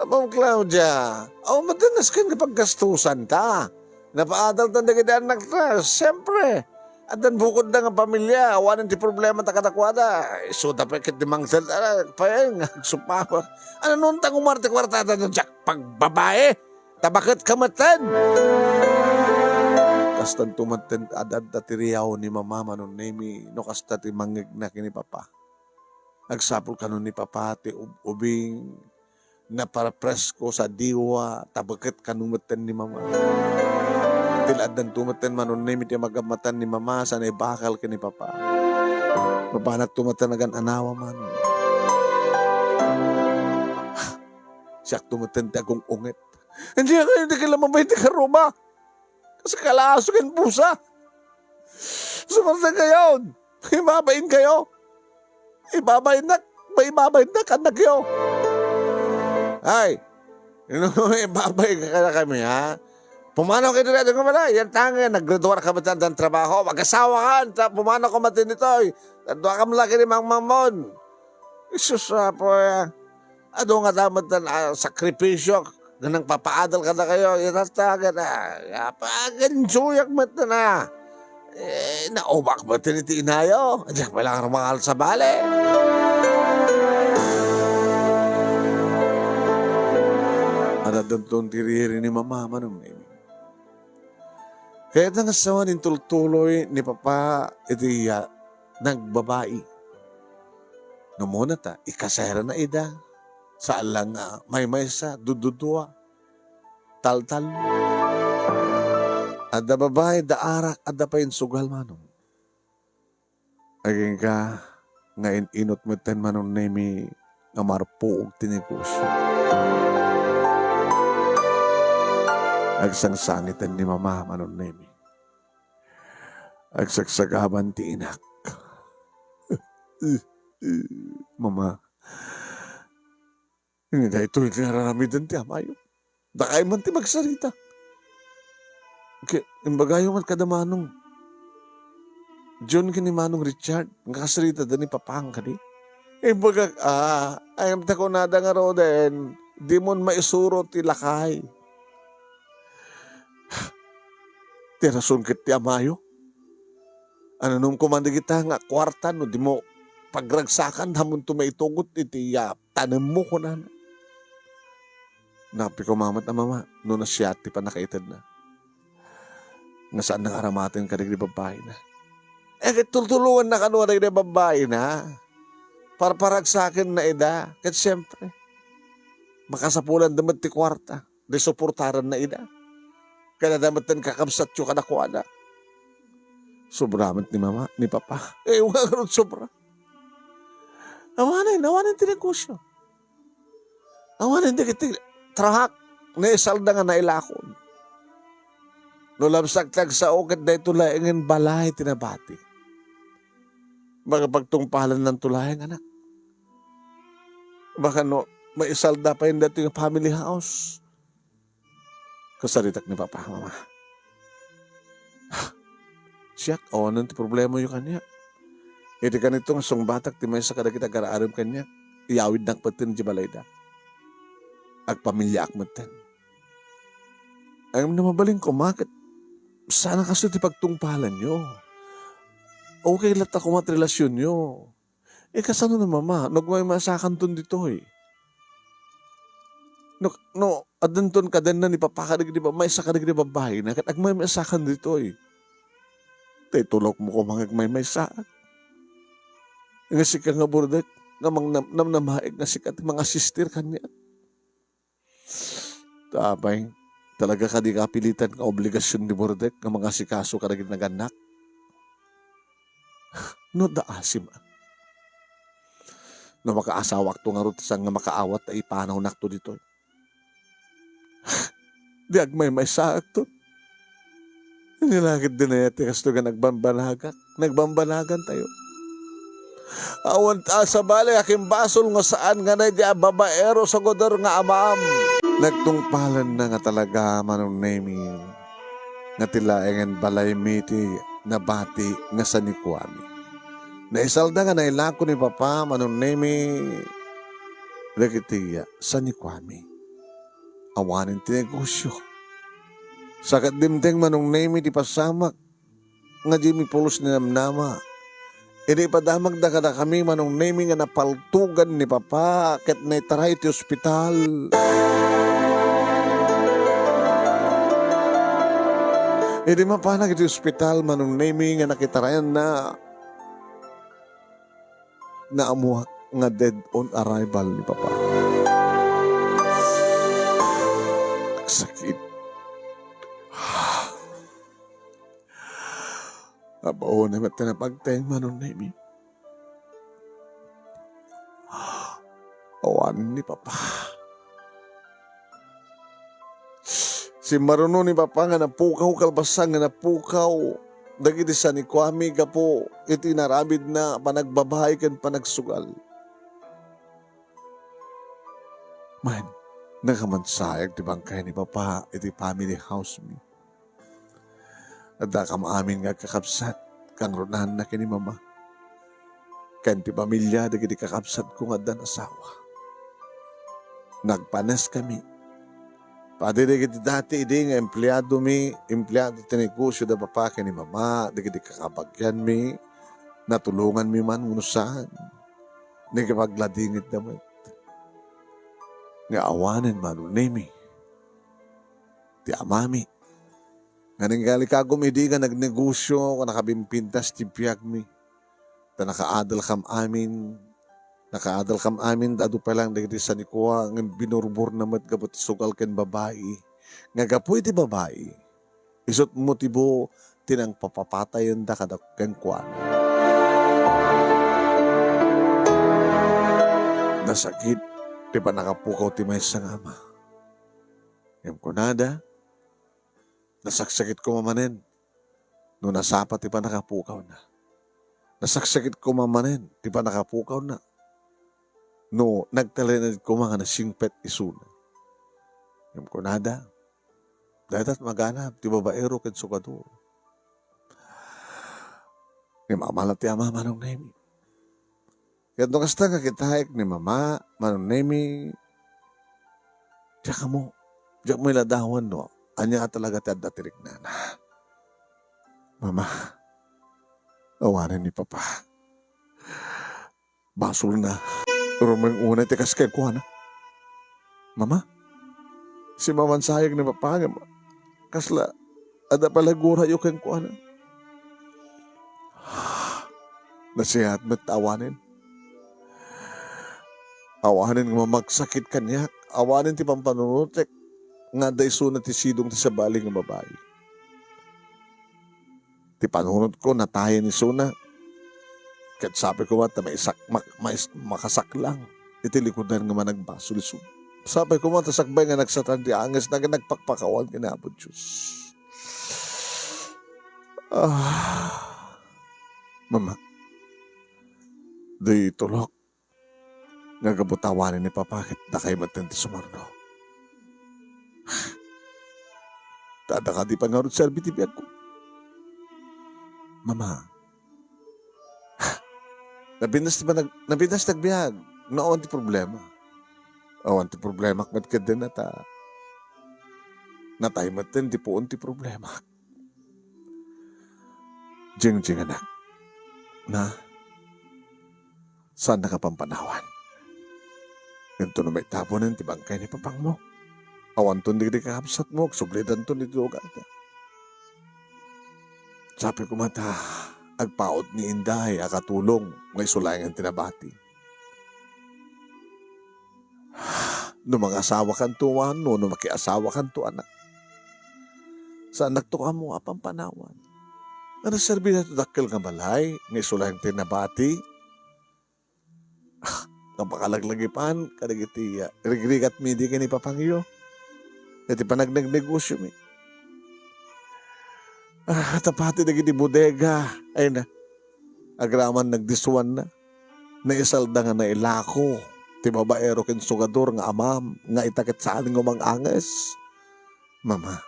Ma'am Claudia, aw, madanas ken nga paggastusan ta. Napaadal ta dagiti anak ta, siyempre. Addan bukodda nga pamilya, awanen ti problema ta kadakuada. Isu ta pay ket di mangted, ala, pay, nga agsupapak. Ano nun ta ngumar ti kwarta ta, diak pagbabae? Tabaket ka metten. Kastanto metten, ad-adda ti riaw ni Mama, Manong Nemi, no kasta ti mangngegna ken ni Papa. Agsapul kano ni Papa ti ub-, ubing, naparapresko sa diwa, tabeket kano metten ni Mama. Ti la addanto metten, Manong Nemi, ti magamatan ni Mama, sa naibakal ken ni Papa. Mabanatto metten agan-anawa, Manong. Siakto metten ti agung-unget. Diak kayo, di kayo lumabay ti karuma. Kas kalaso ken pusa. Sumarte kayo. Ibabain kayo. Ibabain na, ibabain na, kannak kayo. Ay, ibabain ka na kami, ha? Pumanaw kayo dito, dito, yan tangi, naggraduar ka ba dyan ng trabaho? Mag-asawa ka, ta-, pumanaw ka matin dito, eh. Tadwa ka malaki ni Mang Mamon. Isus, apo, ya. Adu nga damat na, ah, sakripisyo, nga nang papaadal ka na kayo, irasta ka na. Apagan suyag mat na. Eh, naubak mo iti inayo. Diyak pa lang rumangal sa bale. Adadun ton tiriri ni Mama, Manong Nemi. Kayat nga sawan intultuloy ni Papa iti, ah, nagbabai. No muna ta, ikasera na ida. Saan lang nga maymaysa, dududua, taltal. Adda babai, adda arak, adda pay insugal, Manong. Agingga nga in-inut metten, Manong Nemi, nga marpuog ti negosyo. Agsangsangiten ni Mama, Manong Nemi. Agsagsagaban ti inak. Mama, Ania daytoy ti nararamiden ti amayo? Dakay man ti magsarita. Ke-, imbagayo man kada Manong John ken ni Manong Richard, nga kasarita da ni Papang kadi. Imbagak, ah, ay, ta kunada ngaruden, dimon maisuro ti lakay. Ti rason ket ti amayo. Ananum koma dagita nga kuarta no dimo pagragsakan, hamonto maitugot iti, ah, tanemmo, kunana. Napi koma met a mama no nasia ti pannakaitedna. nga saanna nga aramaten kadagiti babbaina. Eh, ket tultulonganna kano kadagiti babbaina. Parparagsakenna ida. Ket siempre, makasapulanda met ti kuarta. Di suportaranna ida. Kada metten kakabsatyo kadakuada. Sobra met ni mama, ni papa. Eh, nga ngarud sobra. Awanen, awanen ti negosyo. Awanen dagiti truck, naisalda nga nailakon. No labsak ti agsao, ket daytoy laengen balay ti nabati. Baka pagtungpalannanto laeng, anak. Baka no, maisalda pay daytoy nga family house. Kasaritak ni papa, mama. Siak, awanen ti problemayo kaniak. Iti kanito nga sungbatak ti maysa kadagiti agar-arem kaniak, iyawidnak metten idiay balayda. Agpamiliaak metten. Ngem no mabalin koma ket saan a kastoy ti pagtungpalanyo. Okay latta koma ti relasionyo. Eh, kasano no mama, no agmaymaysakanton ditoy? No, no, addanton kadenna ni papa kadagiti ba-, maysa kadagiti babbaina, ket agmaymaysakan ditoy. Tay tulokmo koma nga agmaymaysaak. Nga sika nga burdek, nga mangnam-, namnamaek nga sika ti mangasister kaniak. Ta apay, talaga kadi nga apilitan nga obligasion ni burdek nga mangasikaso kadagiti nagannak? No adda asim, a. No makaasawakto ngarud, saan nga makaawat ta ipanawnakto ditoy? Di agmaymaysaakto. Ania la ket dayta ti kastoy nga nagbambanagak, nagbambanagantayo. Awan ta sabali, akin basol nga saan nga nay di a babaero sugader nga amam. Nagtungpalanna nga talaga, Manong Nemy, nga ti laengen balaymi ti nabati nga sanikuami. Naisalda nga nailako ni papa, Manong Nemy, dagiti sanikuami. Awanen ti negosyo. Sa ket dimteng, Manong Nemy, ti pasamak nga dimi pulos ni namnama. Idi ipadamagda kadakami, Manong Nemy, nga napaltogan ni papa ket naitaray iti ospital. Idi mapanak iti ospital, Manong Nemy, nga nakitarayanna, naammoak nga dead on arrival ni papa. Sakit. Abaon met ti napagteng, Manong Nemy. Awan ni papa. Simmaruno ni papa nga napukaw, kalpasan nga napukaw dagiti sanikuami gapu iti inaramidna a panagbabai ken panagsugal. Wen, nakamansayak ti bangkay ni papa iti family house mi. Addakam amin nga agkakabsat, kangrunanna ken ni mama. Ken ti pamilia dagiti kakabsatko nga addan asawa. Nagpanes kami. Padi dagiti dati idi nga empleado mi, empleado ti negosio da papa ken ni mama, dagiti kakabagian mi, natulongan mi man wenno saan. Nakipagladingit da met. Nga awanen, Manong Nemy, ti amami. Nga nanggalikagum idi nga nagnegosio, nga nakabimpintas ti biagmi. Ta nakaadalkam amin, nakaadalkam amin, ta adu pay laeng dagiti sanikua, ngem binurborna met gapu ti sugal ken babai. Nga gapu iti babai, isut' motibo ti nangpapapatayenda kada kenkuana. Nasakit ti pannakapukaw ti maysa nga ama. Ngem kunada, nasaksakit koma manen no nasapa ti pannakapukawna. Nasaksakit koma manen ti pannakapukawna no nagtalinaed koma nga nasingpet isuna. Ngem kunada, dayta ti maganab ti babaero ken sugador. Ngem amala ti ama, Manong Nemy. Ket no kasta nga kitaek ni mama, Manong Nemy, diak ammo, diak ammo iladawan no ania a talaga ti adda ti riknana. Mama, awanen ni papa. Basolna, rumiing unay ti kas kenkuana. Mama, simmansayag ni papa nga kasla Adda pay la gurayo kenkuana. Nasayaat met ta awanen. Awanen nga mamagsakit kaniak, awanen ti pampanunotek nga adda isuna ti sidong ti sabali nga babai. Ti panunotko, natayen isuna. Ket sapay koma ta maisak-, mak-, mais-, makasaklang iti likudan nga managbasol isuna. Sapay koma ta sakbay nga nagsatan ti angesna ken nagpakpakawan ken Apo Dios. Ah, Mama, di tulok nga gapu ta awanen ni Papa ket dakay metten ti sumarno. Ta adda kadi pay ngarud serbi ti biagko. Mama, nabinnas ti panag-, nabinnas ti agbiag. No, awan ti problema. Awan ti problemak met kadin ta natay metten ti puon ti problemak. Jingjing, anak. Na, saannak a pampanawan. Inton no maitaponen ti bangkay ni papangmo, awanton dagiti kakabsatmo, agsublidanton iti dugada. Sapay koma ta agpaut ni Inday a katulong nga isu laengen ti nabati. No mangasawakanto wenno no makiasawakanto, anak, saannakto kamo a pampanawan. Nga naserbi daytoy dakkel nga balay nga isu laeng ti nabati. Ah, nga pakalaglagipan kadagiti, ah, rigrigatmi idi ken ni papangyo. Iti panagnegnegosiomi. Ah, ta pati dagiti bodega. Ay na, agraman nagdisuanna. Naisalda nga nailako ti babaero ken sugador nga amam nga ita ket saan nga umang-anges. Mama,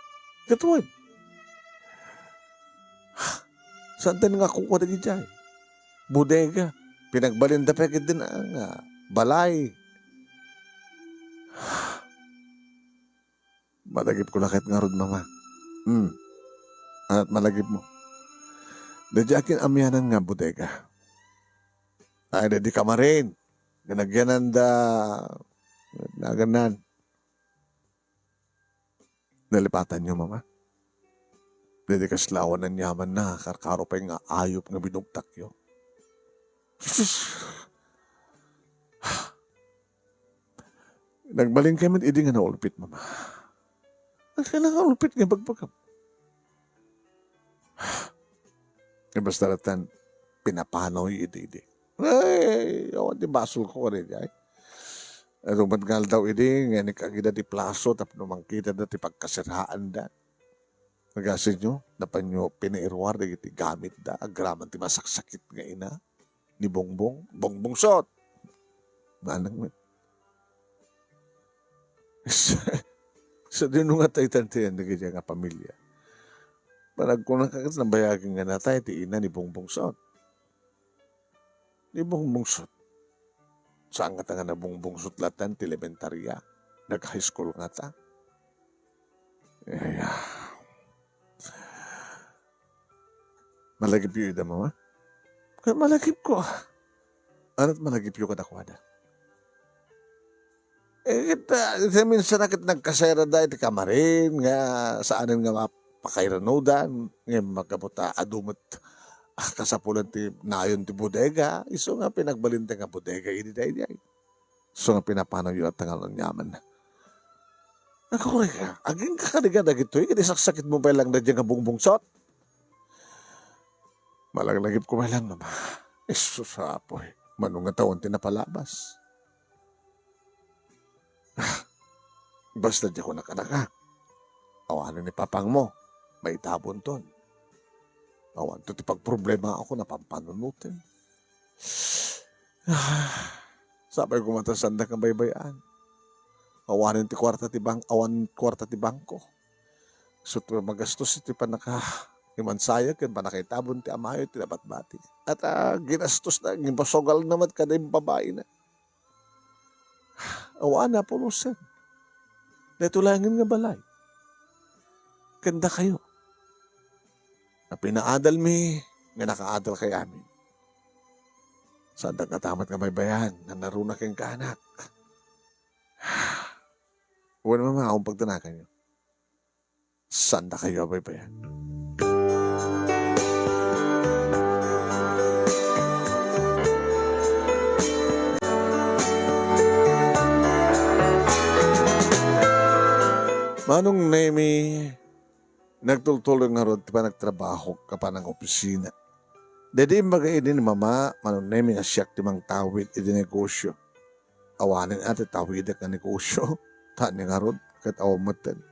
ket wen. Saanten nga kukuada idiay bodega. Pinagbalinda pay ket din nga balay. Malagipko la ket ngarud, Mama. Hmm. Ania't malagipmo? Daydiay akin-amianan nga bodega. Ay, daydi kamarin. Ginagyanan da, nagannan. Nalipatanyo, Mama? Daydi kasla awan aniamanna, karkaro pay nga ayup nga binugtakyo. Sus! Nagbalinkay met idi nga naulpit, Mama. Ania nga naulpit nga ibagbagam? Nga basta latta, pinapanawyo idi. Ay, awan ti basolko kadaydiay. Adu met nga aldaw idi, nga inikagida ti plaso tapno mangkitada ti pagkasiraanda. Nagasinyo, napanyo pinairuar dagiti gamitda, agraman ti masaksakit nga ina ni Bongbong, Bongbongsot. Manang met. Sadino nga taytan ti yan dagiti nga pamilia? Panagkunaka ket nabayagen nga natay ti ina ni Bongbongsot. Ni Bongbongsot. Saan ngata nga nabongbongso latta ti elementarya? Nag-high school ngata? Ay, ah. Malagipyo ida, Mama? Ket malagipko. Ania't malagipyo kadakuada? Eh, ket, ah, iti minsan a ket nagkaserada iti kamarin nga saanen nga mapakairanudan, ngem makabuta adu met, ah, kasapulan ti nayon ti bodega, isu nga pinagbalinda nga bodega idi daydiay. Isu nga pinapanawyo latta nga aniamanna. Agkurayka, agingga kadi kadagitoy, ket isaksakitmo pay lang daydiay nga bongbongsot. Malaglagipko pay lang, Mama. Isus, Apo, eh. Mano nga tawen ti napalabas? Ah, basta diak kunaka, anak, ah. Awanen ni papangmo, maitabonton. Awanto ti pagproblemaak a pampanunoten. Ah, sapay koma ta saandak nga baybay-an. Awanen ti kuarta ti bank, awan kuarta ti bangko. Isu ti magastos iti pannaka-, imansayeg ken pannakaitabon ti amayo ti nabatbati. At, ah, ginastosna, ginpasugalna met kada babaina. Awan a pulosen. Daytoy laengen nga balay. Ken dakayo. Nga pinaadalmi, nga nakaadalkayo amin. Saandak ngata met nga baybay-an, nanaruna kenka, anak. Wen, Mama, awan pagtanakanyo. Saandakayo a baybayan. Manong Nemi, nagtultuloy ngarud ti panagtrabahok a panangopisina. Daydi imbaga idi ni Mama, Manong Nemi, nga siak ti mangtawid iti negosio. Awanen a ti tawidek nga negosio, ta ni ngarud, ket awan metten.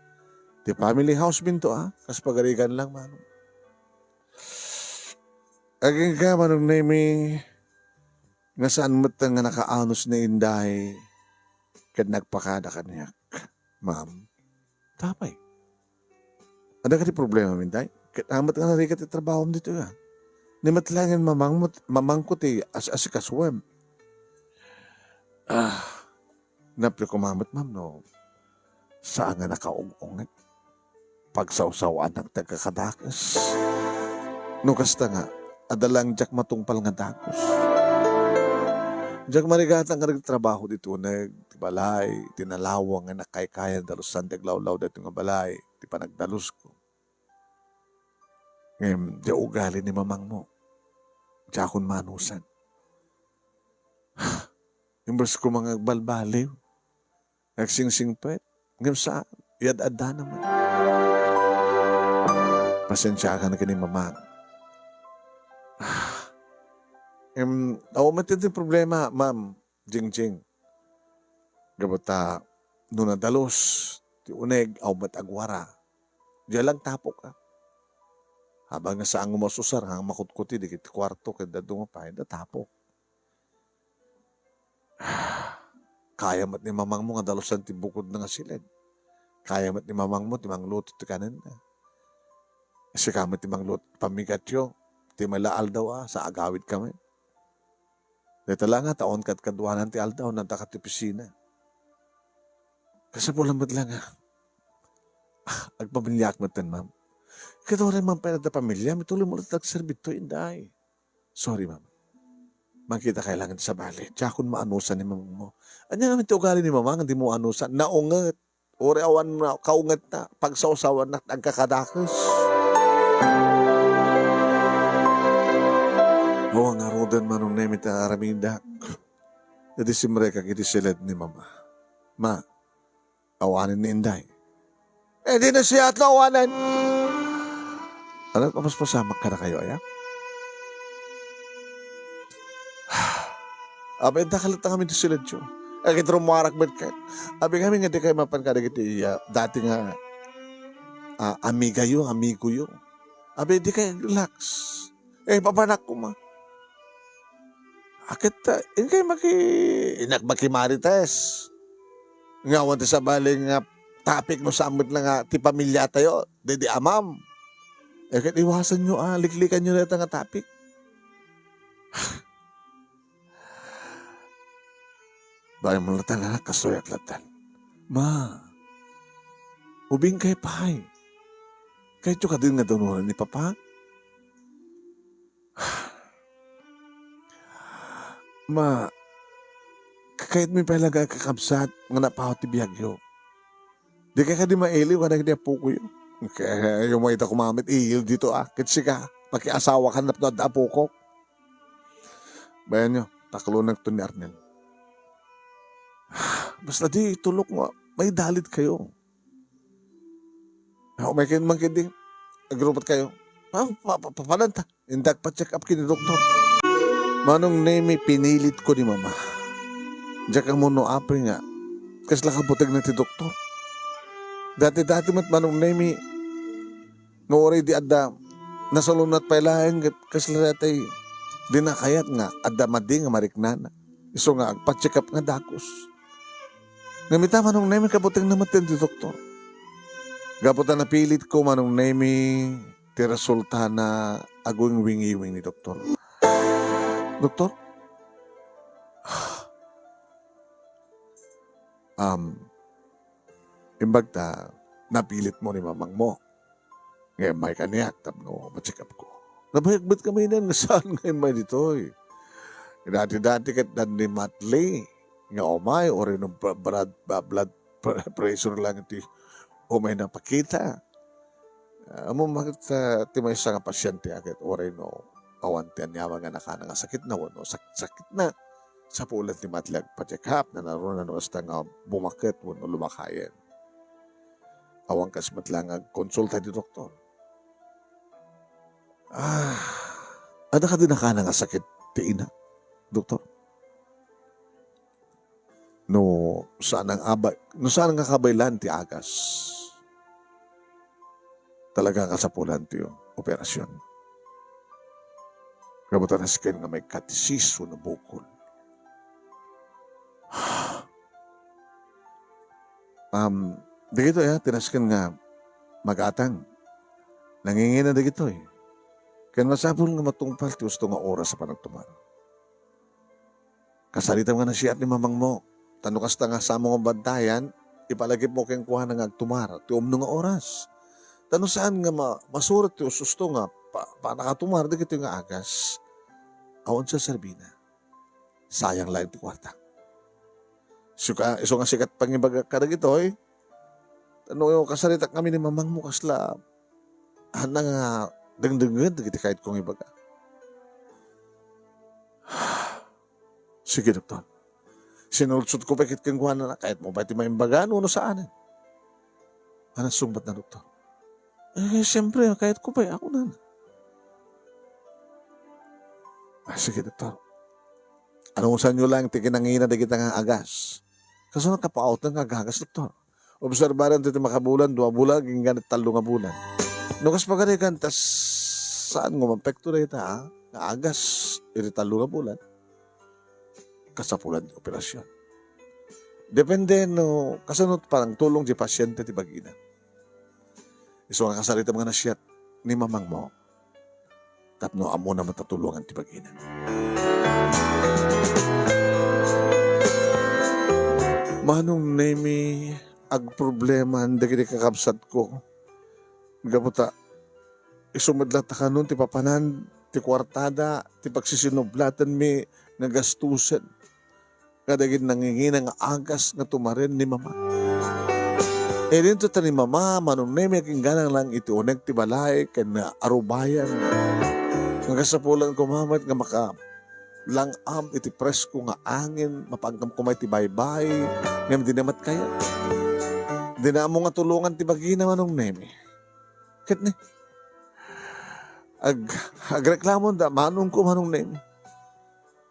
Ti family house minto, a, kas pagarigan lang, Manong. Agingga, Manong Nemi, nga saan metten nga nakaanus ni Inday, ket nagpakada kaniak, Ma'am. Tapay. Adda kadi problema, Inday? Ket amet nga narigat ti trabahom ditoy, a. Ni met laengen mamangmo, mamangko ti as-, asikasuem. Ah, napli ko mamet, ma'am, no saan nga nakaung-unget. Pagsawsawanak ti agkakadakes. No kasta nga, adda lang diak matungpal nga dagus. Diak marigatan nga nagtrabaho ditoy, nag-, ti balay, ti nalawang nga nakaykaya, dalusan ti aglawlaw daytoy nga balay, ti panagdalusko. Ngem, diay ugali ni mamangmo. Diakon maanusan. Imbes ko nga agbalbaliw, agsingsingpet, ngem saan, iyad-addana met. Pasensiakan ken ni mamang. Em, awan met ti problema, ma'am. Jingjing. Gapu ta no nadalus ti uneg, awan met agwara. Diay lang tapok, a. Aban nga saan nga umus-usar nga makutkuti dagiti kuarto ket dadduma pay, adda tapok. Kaya met ni mamangmo nga dalusan ti bukodna nga siled. Kaya met ni mamangmo ti mangluto ti kanenna. Sika met ti mangluto ti pammigatyo. Ti mayat la aldaw, a, sa agawidka met. Dayta la nga, ta awan kadkaduanan ti aldaw, adda ka ti opisina. Kasapul met la nga, ah, agpamiliaak metten, ma'am. Ket uray man pay adda pamiliam, ituloy mo latta agserbi ditoy, Inday. Sorry, ma'am. Mangkitakay lang iti sabali. Diakon maanusan ni mamangmo. Ania ngamin ti ugali ni mama nga dimo anusan? Naunget. Uray awan na kaungetna, pagsawsawanak ti agkakadakes. Awan ngaruden, Manong Nemi, ti aramidak. Idi simrekak iti siled ni Mama. Ma, awanen ni Inday. Eh, di na siya at awanen. Ano, papaspasamak kadakayo, aya? Abi, adda ka latta ngamin ti siledyo. Agid rumuarak met ket. Abi ngamin nga di kayo mapan kadagiti, ah, dati nga, ah, amigayo, amigoyo. Abi, di kayo relax. Eh, papanak ko ma. Akit, ah, inkay maki-, inak makimarites. Nga awan ti sabali nga topic no saan met la nga ti pamiliatayo, daydi amam. Eh, ket iwasanyo, ah, liklikanyo dayta nga topic. Bayan mo latta nga kastoyak latta. Ma, ubing kay pay. Kayatyo kadin nga danuran ni Papa? Ma, kakayatmi pay la nga kakabsat nga napaw ti biagyo. Di kay kadi mailiw kadagiti apokoyo. Kay, yung mga ita kumamit, iyil dito, ah. Ket sika, makiasawa ka napno adda apokok. Bayan nyo, taklonak to ni Arnel. Basta di tulok nga, maidalit kayo. Ako, may kin-, man kindi, agrupot kayo. Ah, pa, pa, pa, paano ta? Indak pa-check up kini doktor. Manong Nemi, pinilit ko ni Mama. Diak ammo no apay nga, kasla kabuteg na ti doktor. Dati-dati met, Manong Nemi, nga uray di adda nasalunat pay laeng ket kasla daytay di nakayat nga adda madi nga mariknana. Isu nga agpa-check up nga dagus. Ngem ita, Manong Nemi, kabuteng na met ti doktor. Gapu ta napilit ko, Manong Nemi, ti resultana agwingwingiwing ni doktor. Doktor? Um, imbag ta, napilit mo ni mamangmo. Nga immay kaniak tapno ma-check up ko. Nabayag met kami nen nga saan nga immay ditoy. Dati-dati ket dan ni Matli nga umay, uray no bra-, brad-, ba-, blood pr-, pressure lang iti umay napakita. Ah, ammom ket, ah, ti maysa nga pasiente a ket uray no awan ti aniaman nga nakana nga sakitna wenno sak-, sakitna, sapulan ti met la agpa-check up, nanaruna no kasta nga bumaket wenno lumakayen. Awan kas met la nga agkonsulta ti doktor. Ah, adda kadi nakana nga sakit ti ina, doktor? No saan nga abay-, no saan nga kabaylan ti agas, talaga nga sapulan ti operasyon. Gapu ta nasken nga maikkat ti sis wenno bukol. Um, dagitoy, ah, ti nasken nga magatang. Nangingina dagitoy. Ken masapul nga matungpal ti husto nga oras a panagtumar. Kasaritam nga nasiat ni mamangmo. Ta no kasta nga saanmo nga bantayan, ipalagipmo kenkuana nga agtumar ti umno nga oras. Ta no saan nga ma-, masurat ti ususto nga pa-, panakatumar dagitoy nga agas, awan ti serbina. Sayang laeng ti kuarta. Isu ka-, isu nga sikat pangibaga kadagitoy, ta no kasaritak ngamin ni mamangmo kasla, ania nga dengdengngeg dagiti kayatko nga ibaga. Sige, doktor. Sinulsotko pay ket kenkuana, kayatmo pay ti maimbaga no, no saanen. Ania sungbatna, doktor? Eh, siyempre, kayatko pay, ako na. Ah, sige, doktor. Anusanyo laeng ti kinangina dagita nga agas. Kasano nga paawten nga agagas, doktor? Obserbaran ti makabulan, dua bulan, agingga tallo nga bulan. No kas pagarigan, ta saan nga maepekto dayta, ah, nga agas iti tallo nga bulan, kasapulan ti operasyon. Depende no kasano panangtulong ti pasiente ti bagina. Isu nga kasaritam nga nasiat ni mamangmo tapno ammona met a tulongan ti bagina. Manong Nemi, agproblemaan dagiti kakabsatko. Gapu ta, isu met latta kanon ti papanan, ti kuartada, ti pagsisinublatanmi nga gastusen kadagiti nangingina nga agas nga tumaren ni Mama. Idinto ta ni Mama, Manong Nemi, agingga lang iti uneg ti balay ken arubayan. Nga kasapulan koma met nga makalang-am iti presko nga angin, mapanggam koma iti baybay, ngem dina met kayat. Dina ammo nga tulongan ti bagina, Manong Nemi. Ket ni, ag-, agreklamo da, manongko, Manong Nemi.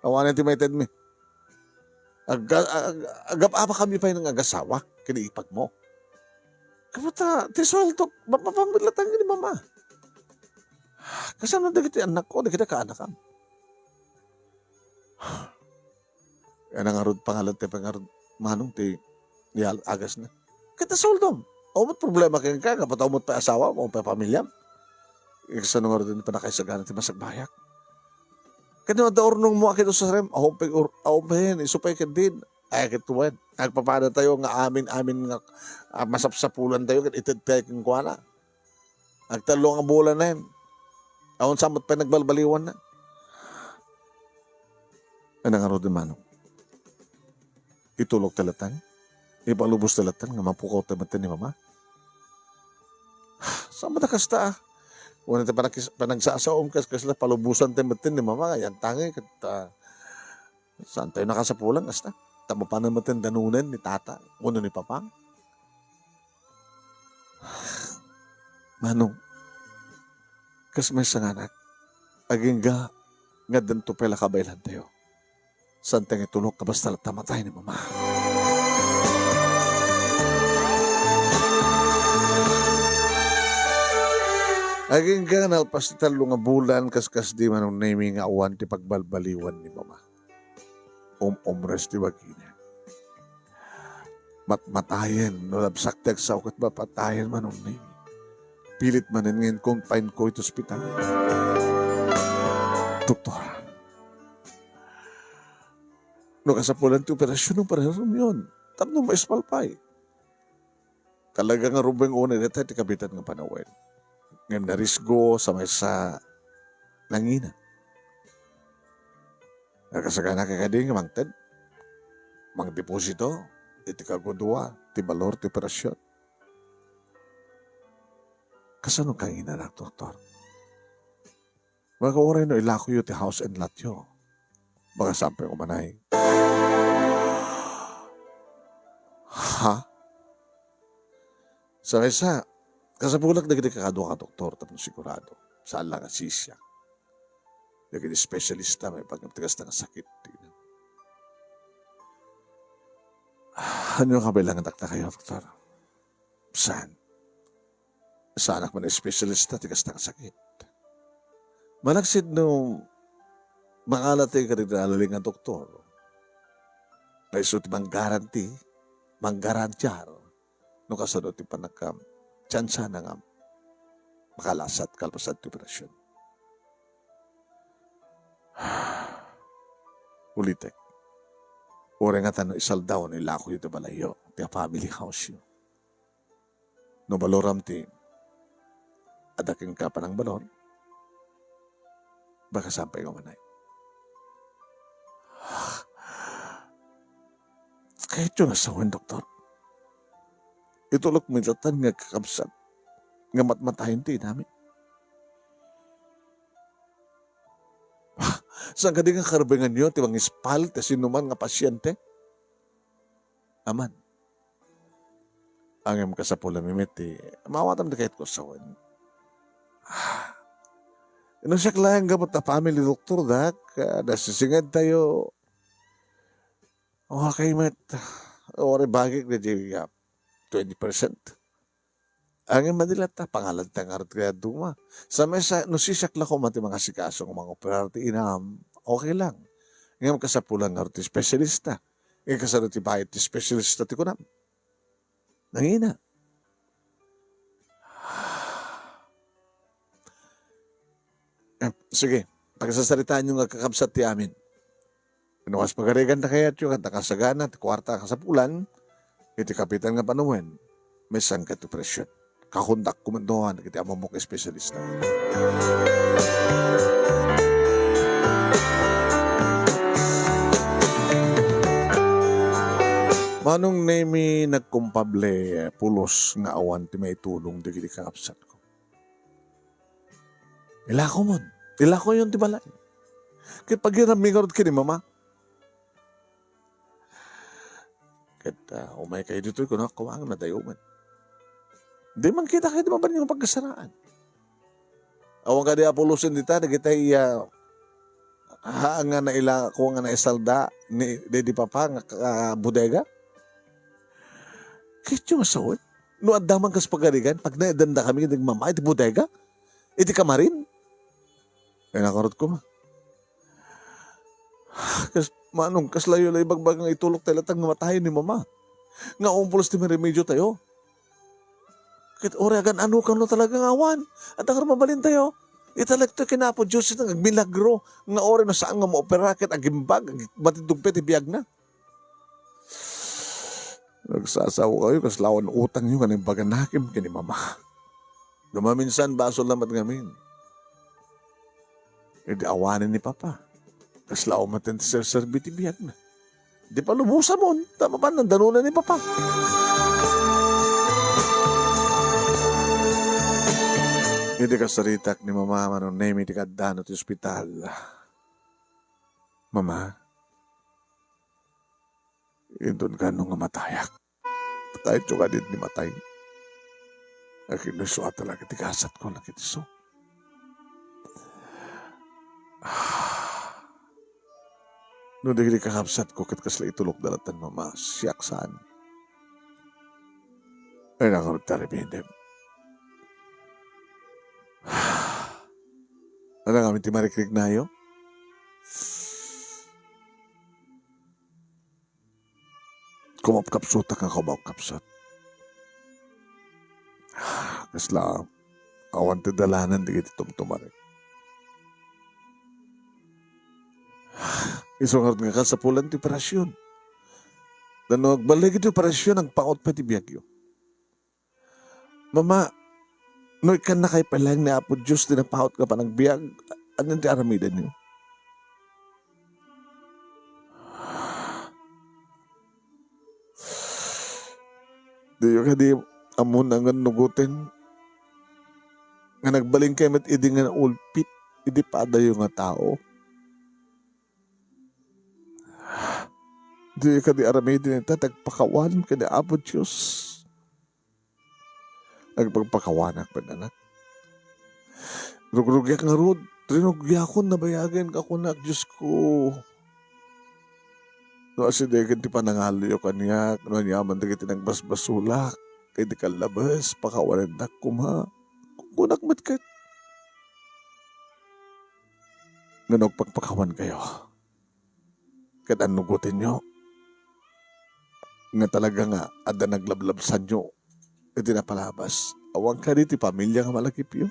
Awanen ti maitedmi. Ag-, ag-, agap-apakami pay nga agasawa ken ipagmo. Kaputa, ti sueldo, mapapang latta ni Mama. Kasano dagiti annakko, dagiti kaanakam? Ania ngarud pangalan ti pangarud manong ti yal-, agasna? Ket ta sueldom. Awan met problema kenka, gapu ta awan met pay asawam, awan pay pamilyam. Kasano ngarud ti pannakaisagana ti masagbayak? Ket no adda urnongmo a ket usarem, awan pay ur-, awan pay, isu pay ket din. Ay, ket wen, agpapadatayo nga amin-amin nga, ah, masapsapulantayo ket ited tayo kenkuana. Agtallo nga bulan na yan. Awan sa met pay nagbalbaliwan na. Ania ngarud ni manong? Itulok ta latta? Ipalubos ta latta nga mapukaw ta met ni Mama? Saan met a kasta, ah? Wen ti panagkis-, panagsasaom kas-, kasla palubosan ta met ni Mama, yan tangi, ket, ah, saan tayo nakasapulan kasta? Ta mapanan met danonen ni Tata, wenno ni Papa? Manong, kas maysa nga anak, agingga nga addanto pay la kabaelantayo. Saan ta nga itulok a basta latta matay ni Mama. Agingga nalpas ti tallo nga bulan, kaskasdi, Manong Nemi, nga awan ti pagbalbaliwan ni Mama. Um-umres ti bagina. Matmatayen, no labsak ti agsao ket mapatayen, Manong Nemi. Pilit manen nga in-confine ko iti ospital. Doktor, no kasapulan ti operasyon, operasyonyon. Tapno maispalpay. Talaga nga rubeng unay dayta ti kabitan nga panawen. Ngem narisgo sa maysa nangina. Nakasagana ka kadi nga mangted? Mangdeposito iti kagudua ti balor ti operasyon. Kasano kanginanak, doktor? Baka uray no ilakoyo ti house and lot yo, baka saan pay umanay. Ha? Sa maysa, kasapulak dagiti kakaduak a doktor tapno sigurado. Saan la nga sisiak. Dagiti espesyalista maipanggep ti kasta nga sakit. Ania nga kabilangan dakta kayo, doktor? Saan? Saanak man espesyalista ti kasta nga sakit. Malaksid no makala ti kadagiti nalaing nga doktor. Paiso ti manggaranti, manggarantiar no kasano ti panagkam, tsansana nga makalasat kalpasan ti operasyon. Ulitek, uray ngata no isaldaw no ilakoyo ti balayyo, ti family house yo. No baloram ti adda kenka panangbalor, baka saan pay nga umanay. Kayatyo nga sawen, doktor. Itulokmi latta nga kakabsat nga matmatayen ti inami. Saan kadi nga karbenganyo ti mangispal ti sinuman nga pasyente? Aman. Ngem kasapulanmi met ti maawatam ti kayatko sawen. Ah, no siak laeng gapu ta family doctor, dak, ah, nasisinged tayo. Okay met. Uray bagik daydi, ah, twenty percent. Ngem madi latta, pangalan ta ngarud kayat duma. Sa maysa, no sisiak la koma ti mangasikaso nga mangoperar ti inam, okay lang. Ngem kasapulan ngarud ti espesyalista. Ngem kasano ti bayad ti espesyalista ti kunam? Nangina. Eh, sige, pagsasaritaanyo nga kakabsat ti amin. No kas pagarigan ta kayatyo, ket nakasagana ti kuarta a kasapulan, iti kapitan nga panawen, maysa ket ti operasyon. Kakontakko met no, dagiti ammom nga espesyalista. Manong Nemi, nagkumpable, eh, pulos nga awan ti maitulong dagiti kakabsatko. Ilako mon. Ilakoyon ti balay. Ket pagirammi ngarud ken ni Mama. Ket, ah, umaykayo ditoy, kunak, kumangan, nadayo met. Di man kita kayo di mabalin nga pagkasaraan. Awan kadi a pulosen dita, dagitay, ah, ha, nga naila-, ko nga naisalda ni, di, di papa nga ka-, bodega? Kayatyo nga sawen? No adda man kas pagarigan, pagnaedanda kami iti mama iti bodega? Iti kamarin? Kaya nakarot ko, ma. Kas, manong, kaslayo la ibagbaga nga itulok tayo latang nga matayen ni Mama. Nga umpulos ti maremedyo tayo. Ket uray agan-ano kano talaga nga awan. At ang mabalin tayo, italek to ken Apo Diyos itang agmilagro. Nga uray no saan nga maopera ket agimbag, ag-, matindugpet ti biagna. Nagsasaokayo kasla awan utangyo nga naimbaganakem ken ni Mama. No maminsan, basol la met ngamin. Idi awanen ni Papa, kasla awan met ti serserbi ti biagna. Di palubosamon, ta mapan nandanona ni Papa. Idi kasaritak ni Mama, Manong Nemi, ti kaddano ti ospital. Mama, inton kano nga matayak. Kayatyo kadi ti matay. Akin no suat talaga ti gasat ko, nakit iso. No dagiti kakabsat ko, ket kasla itulok da latan, Mama, siak saan. Ay, nakarot ta, arrependem. Ano nga, ti marikriknayo? Kumapkapsutak nga kumakapsut. Kasla awan ti dalanan dagiti tumtumarek. Isu ngarud nga kasapulan ti operasyon. Dano agballig iti operasyon, agpaut pay ti biagyo. Mama, no ikkannakay pay laeng ni Apo Dios ti napaut nga panagbiag, ania ti aramidenyo? Diyo kadi ammona nga nugoten? nga nagbalinkay met idi nga naulpit idi padayo nga tao. Diyo kadi aramiden ita ti agpakawan ken ni Apo Dios. Agpagpakawanak met, anak. Rugrugiak ngarud, rinugiakon nabayagen nga kunak, Diosko. No asidegen ti panangaloyo kaniak, no aniaman dagiti nagbasbasolak, iti kallabes, pakawanendak koma. Kunkunak met ket. Ngem no agpakpakawankayo, ket annugotenyo nga talaga nga adda naglablabsanyo iti napalabas. Awan kadi ti pamilia nga malakipyo?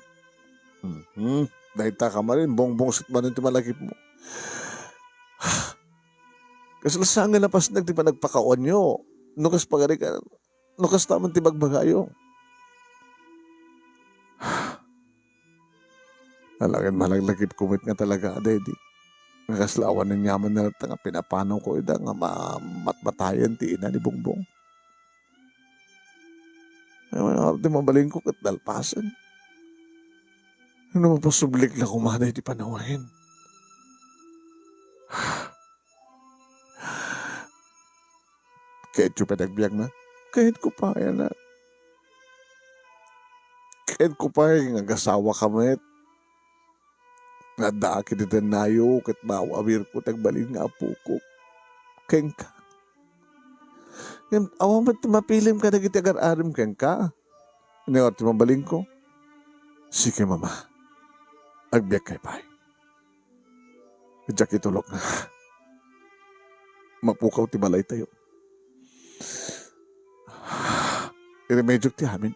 Mhm. Dayta ka manen, bongbongset manen ti malakipmo. Kasla saan nga napasnag ti panagpakawanyo. No kas pagarikan, no kasta man ti bagbagayo. Ala ket malaglagipko met nga talaga, Daddy. Nga kasla awan aniaman nga latta nga pinapanawko ida nga ma-, matmatayen ti ina ni Bongbong. Ay, nga ti mabalinko ket nalpasen. No mapasublik la koma daydi panawen. Kayatyo pay ti agbiag, na? Kayatko pay, anak. Kayatko pay nga agasawaka met. Nga addaak iti dennayo ket maawawirko ti agbalin nga apoko kenka. Ngem awan met ti mapilim kadagiti agar-arim kenka. Ania ti mabalinko? Sige, Mama. Agbiagkay pay. Diak itulok nga mapukaw ti balaytayo. Iremediok ti amin.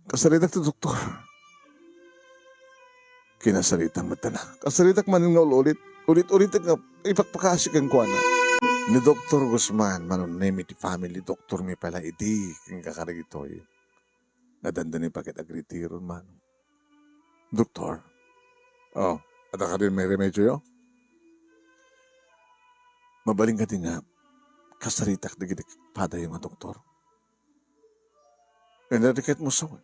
Kasaritak ti doktor. Kinasaritak met, anak. Kasaritak manen nga ul-ulit. Ulit-ulitek nga ipakpakasi kenkuana. Ni Doktor Guzman, Manong Nemi ti family doctor mi pay la idi kenka kadagitoy. Nadandani pa ket agretiron, Manong. Doktor? Oh, adda kadin mairemedioyo? Mabalin kadi nga kasaritak dagiti padayo nga doktor? Ania ti kayatmo sawen?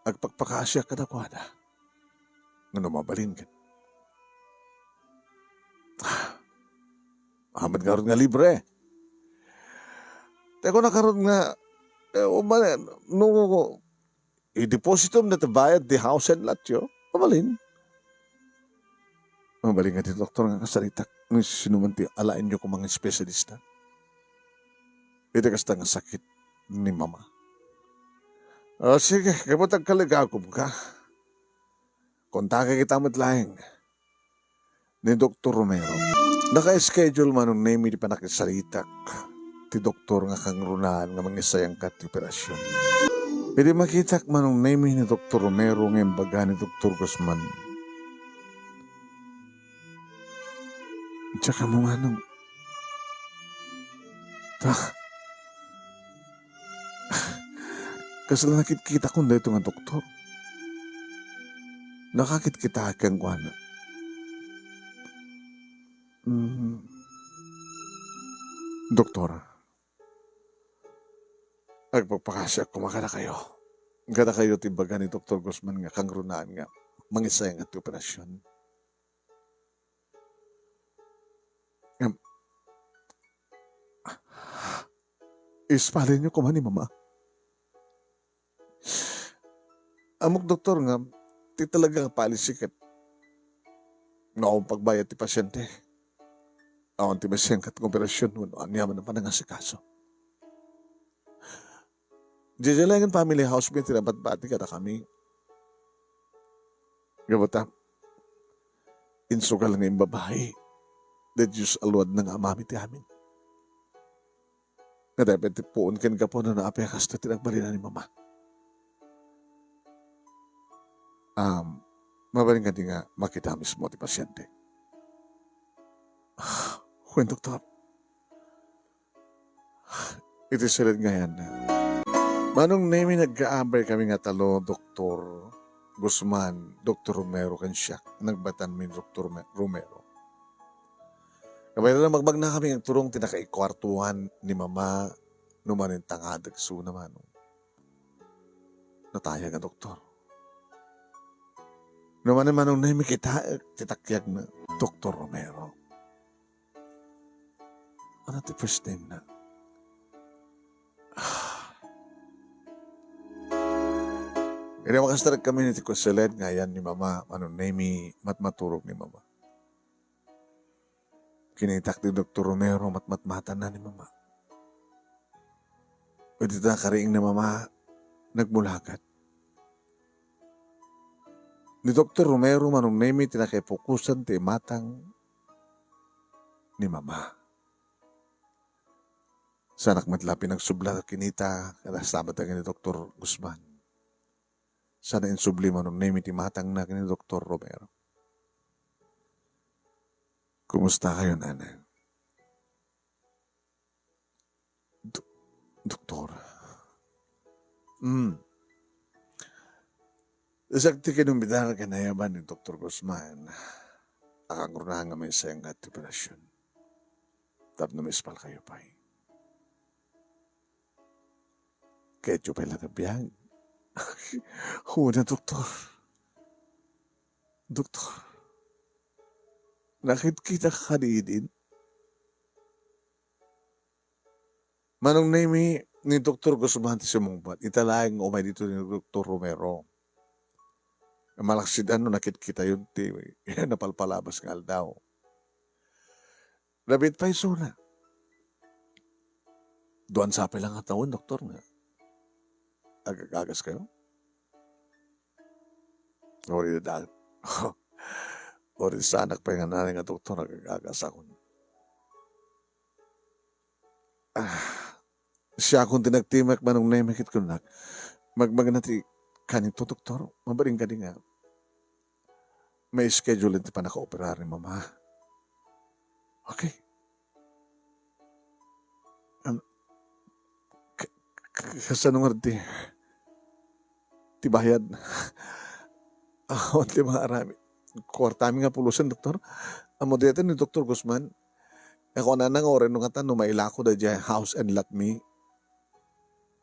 Agpakpakaasiak kadakuada. Ngem no mabalin ket, amin ngarud nga libre. Ti kunak ngarud nga, eh, umali, no, idepositom dayta bayad ti house and lot yo, mabalin. Mabalin nga ti doktor nga kasaritak no sinuman ti alaenyo koma nga espesyalista iti kasta nga sakit ni Mama. O, sige, gapu ta agkaligagumka. Kontakek ita met laeng ni Doktor Romero. Naka-schedule, Manong Nemi, ti pannakisaritak ti doktor nga kangrunaan nga mangisayangka ti operasion. Idi makitak, Manong Nemi, ni Doktor Romero nga imbaga ni Doktor Guzman, "Diak ammo, Manong. Ta, kasla nakitkitakon daytoy nga doktor. Nakakitkitaak kenkuana." Mm. Doktor, agpakpakasiak koma kadakayo. Kadakayo ti imbaga ni Doktor Guzman nga kangrunaan nga mangisayang ti operasion. Ngem, ispalinyo koma ni Mama. Ammok, doktor, nga ti talaga nga policy ket no awan pagbayad ti pasiente, awan ti masengkat nga operasion wenno aniaman a panangasikaso. Diay laengen family house mi ti nabatbati kadakami. Gapu ta, insugal nga imbabayi, daydiay a luadna nga amami ti amin. Nga dayta ti puon ken gapuna no apay a kastoy ti nagbalina ni Mama. Um, mabalin kadi nga makita mismo ti pasiente? Wen, doktor. Iti silet nga ayanna, Manong Nemi, nagkaambaykami nga talo, Doktor Guzman, Doktor Romero, ken siak. Nagbatanmi ni Doktor Me-, Romero. Kabayatan, magmagnakami nga agturong ti nakaikuartoan ni Mama no manen tangadek isuna, Manong. Patay nga doktor. No manen Manong Nemi, kitaek ti takiagna, Doktor Romero. Ano ti first name na? Idi makastarek kami ni Kuya Seled nga ayan ni Mama, Manong Nemi, matmaturog ni Mama. Kinitak ni Doktor Romero, matmatmatanna ni Mama. Iti nakariing ni Mama, nagmulakat. Ni Doktor Romero, Manong Nemi, ti nakaipukosan ti imatang ni Mama. Sanak met la pinagsubli a kinita, kasta met dagiti ni Doktor Guzman. Sana insubli, Manong Nemi, ti imatangna ken ni Doktor Romero. Kumusta kayo, Nanay? Do-, Doktor. Hmm. Siak ti kinumbitar ken nayaban ni Doktor Guzman a kangrunaan nga maisayang nga ti operasyon tapno maispal kayo pay. Kayatyo pay la nga biag? Huda, Doktor. Doktor, nakitkitak kadi idin? Manong Nemi, ni Doktor Guzman ti sumungbat. Ita laeng nga umay dito ni Doktor Romero. Malaksid no nakitkitayon ti napalpalabas nga aldaw. David pay isuna. Duan sa pay lang nga tawen, Doktor, nga agagagas kayo? Uri da. Uri sanak pay nga nanay nga doktor, agagagas akon. Ah, siakon ti nagtimek, Manong Nemi, ket kunak, magmagna ti kanito, Doktor. Mabalin kadi nga ma-schedule ti pannakaoperar ni Mama. Okay. Am, k-, k-, kasano nga ti, ti bayad? Awan ti mga aramid. Kuartami nga pulosen, Doktor. Ammo dayta ni Doktor Guzman. Ako nana nga oreno nga ta no mailako da diay house and lot mi.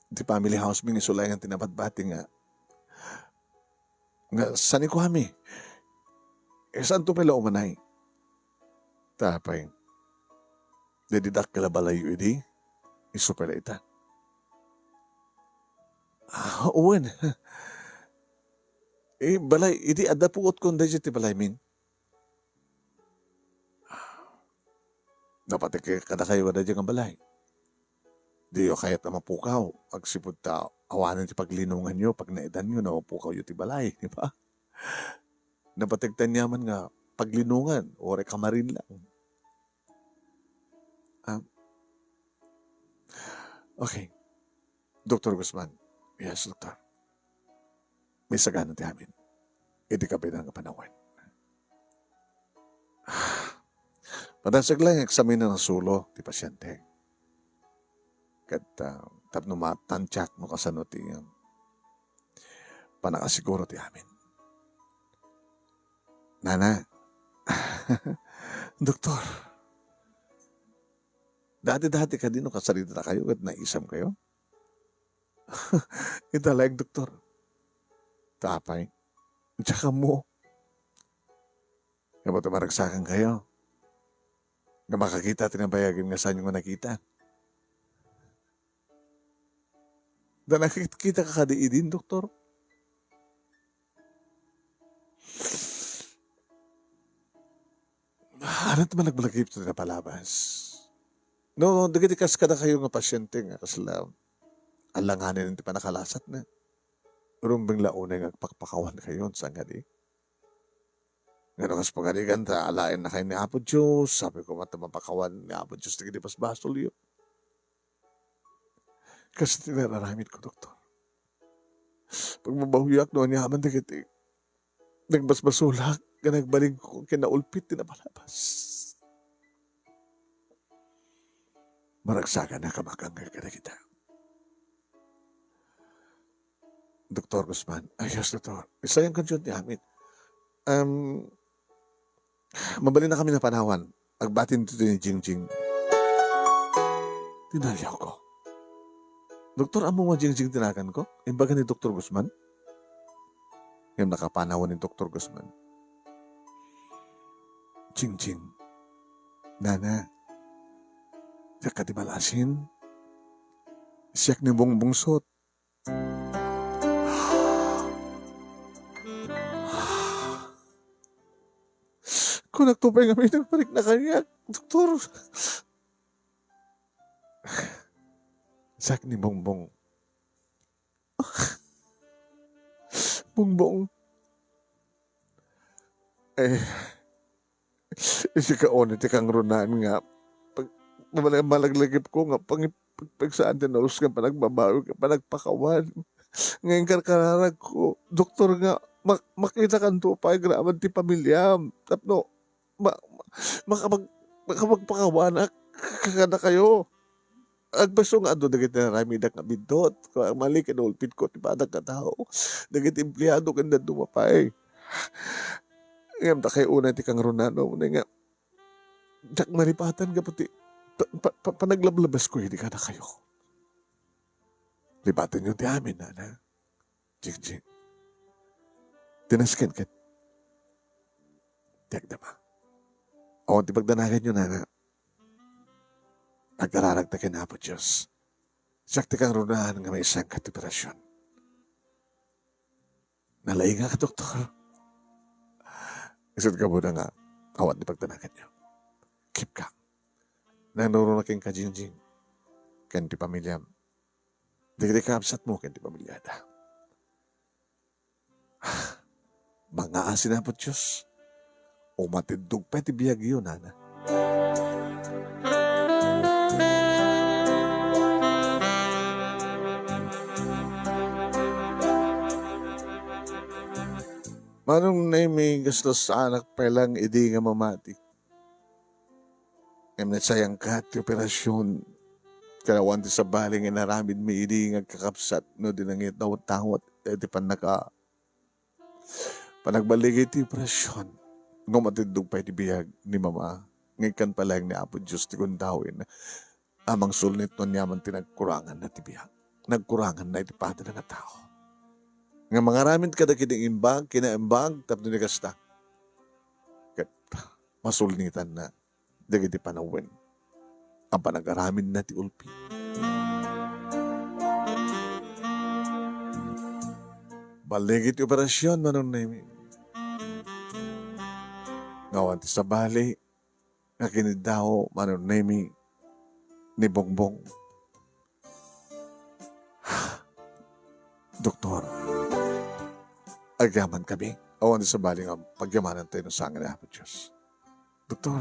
Ti family house mi nga isu laeng ti nabatbati nga nga sanikuami. Eh, saanto pay la umanay? Tapay. Daydi dakkel a balayyo idi, isu pay la ita. Ah, wen. Eh, balay, idi adda puotkon daydi ti balaymin. Napatik kadakayo kadaydiay nga balay. Diyo kayat a mapukaw, agsipud ta awanen ti paglinonganyo, pagnaedanyo, no mapukawyo ti balay, di ba? Napatik ta aniaman nga paglinongan, uray kamarin lang. Ah, okay. Doktor Guzman. Yes, Doktor. Maisagana ti amin iti kabiit nga panawen. Padasag lang eksamin a nasulo ti pasyente. Ket, ah, tapno matantiak no kasano ti, um, pannakasiguro ti amin. Nana, Doktor, dati-dati kadi no kasaritatakayo ket naisam kayo? Ita laeng, Doktor. Tapay. Diak ammo. Kayat ta maragsakan kayo nga makakita ti nabayagen nga saanyo nga nakita. Da nakit-, kita ka kadi idin, Doktor? Anat man nagbalagip ti napalabas. No, dagiti kas kadakayo nga pasyente nga kasla alanganen ti pannakalasatna. Rumbeng la unay nga agpakpakawan kayo, saan kadi? Ngano kas pagarigan ta alaen na kayo ni Apo Diyos, sabi ko, mata mapakawan ni Apo Diyos dagiti basbasolyo. Kas ti nararamid ko, Doktor. Pagbabawiak no aniaman dagiti nagbasbasolak nga nagbalin ko ken naulpit ti napalabas. Maragsakan a kamakangga kadagita. Doktor Guzman. Ay, yes, Doktor. Isayang kansion ti amin. Um, mabalin na kami napanawan. Agbatin dito ni Jingjing. Tinaliaw ko. Doktor, ammo nga Jingjing ti nagan ko? Imbaga ni Doktor Guzman? Ngem nakapanawan ni Doktor Guzman. "Jingjing, nana, diak kadi malasin? Siak ni Bongbong Sot." Kunakto pay ngamin a parikna kaniak, doktor. "Siak ni Bongbong. Bongbong. Eh, isika unay ti kangrunaan nga pag-, malag-, malaglagipko nga pangi-, pag-, pagsaan ti naus nga panagbabawi ken panagpakawan nga inkarkararagko, doktor, nga mak-, makitakanto pay agraman ti pamiliam tapno ma-, ma-, makapag-, makapagpakawanak kadakayo. Agpayso nga adu dagiti naramidak nga biddut, mali ken ulpitko ti padagkatao, dagiti empleado ken dadduma pay. Ngem dakayo unay ti kangrunaan, nga diak malipatan gapu ti pa-, pa-, pa-, panaglablabesyo idi kadakayo. Lipatenyo ti amin, nana. Jingjing. Ti nasken ket diak dama. Awan ti pagdanaganyo, nana. Agkararagta ken Apo Dios. Siak ti kangrunaan nga maisangka ti operasion." "Nalaingak, doktor. Isu ti gapuna nga awan ti pagdanaganyo. Keep calm. Nangruna kenka, Jingjing, ken ti pamiliam. Dagiti kakabsatmo ken ti pamiliada. Mangngaasin Apo Dios. Umatiddog pay ti biagyo, nana." "Manong Nemy, kasla saanak pay lang idi nga mamati. Ngem naisayangka ti operasion. Ket awan ti sabali nga inaramidmi idi nga agkakabsat no di nangitawtawat iti pannaka-, panagballigi ti operasion. Ngem umatiddog pay ti biag ni Mama nga ikkan pay laeng ni Apo Dios ti gundawin a mangsulnit no aniaman ti nagkuranganna ti biag, nagkuranganna iti padana nga tao. Nga mangaramid kadagiti imbag, kinaimbag, tapno ni kasta, ket masulnitanna dagiti panawen a panagaramidna ti ulpi. Balligi ti operasion, Manong Nemy. Nga awan ti sabali nga kiniddaw, Manong Nemy, ni Bongbong. Doktor, agyamankami. Awan ti sabali nga pagyamanantayo no saan nga ni Apo Dios. Doktor,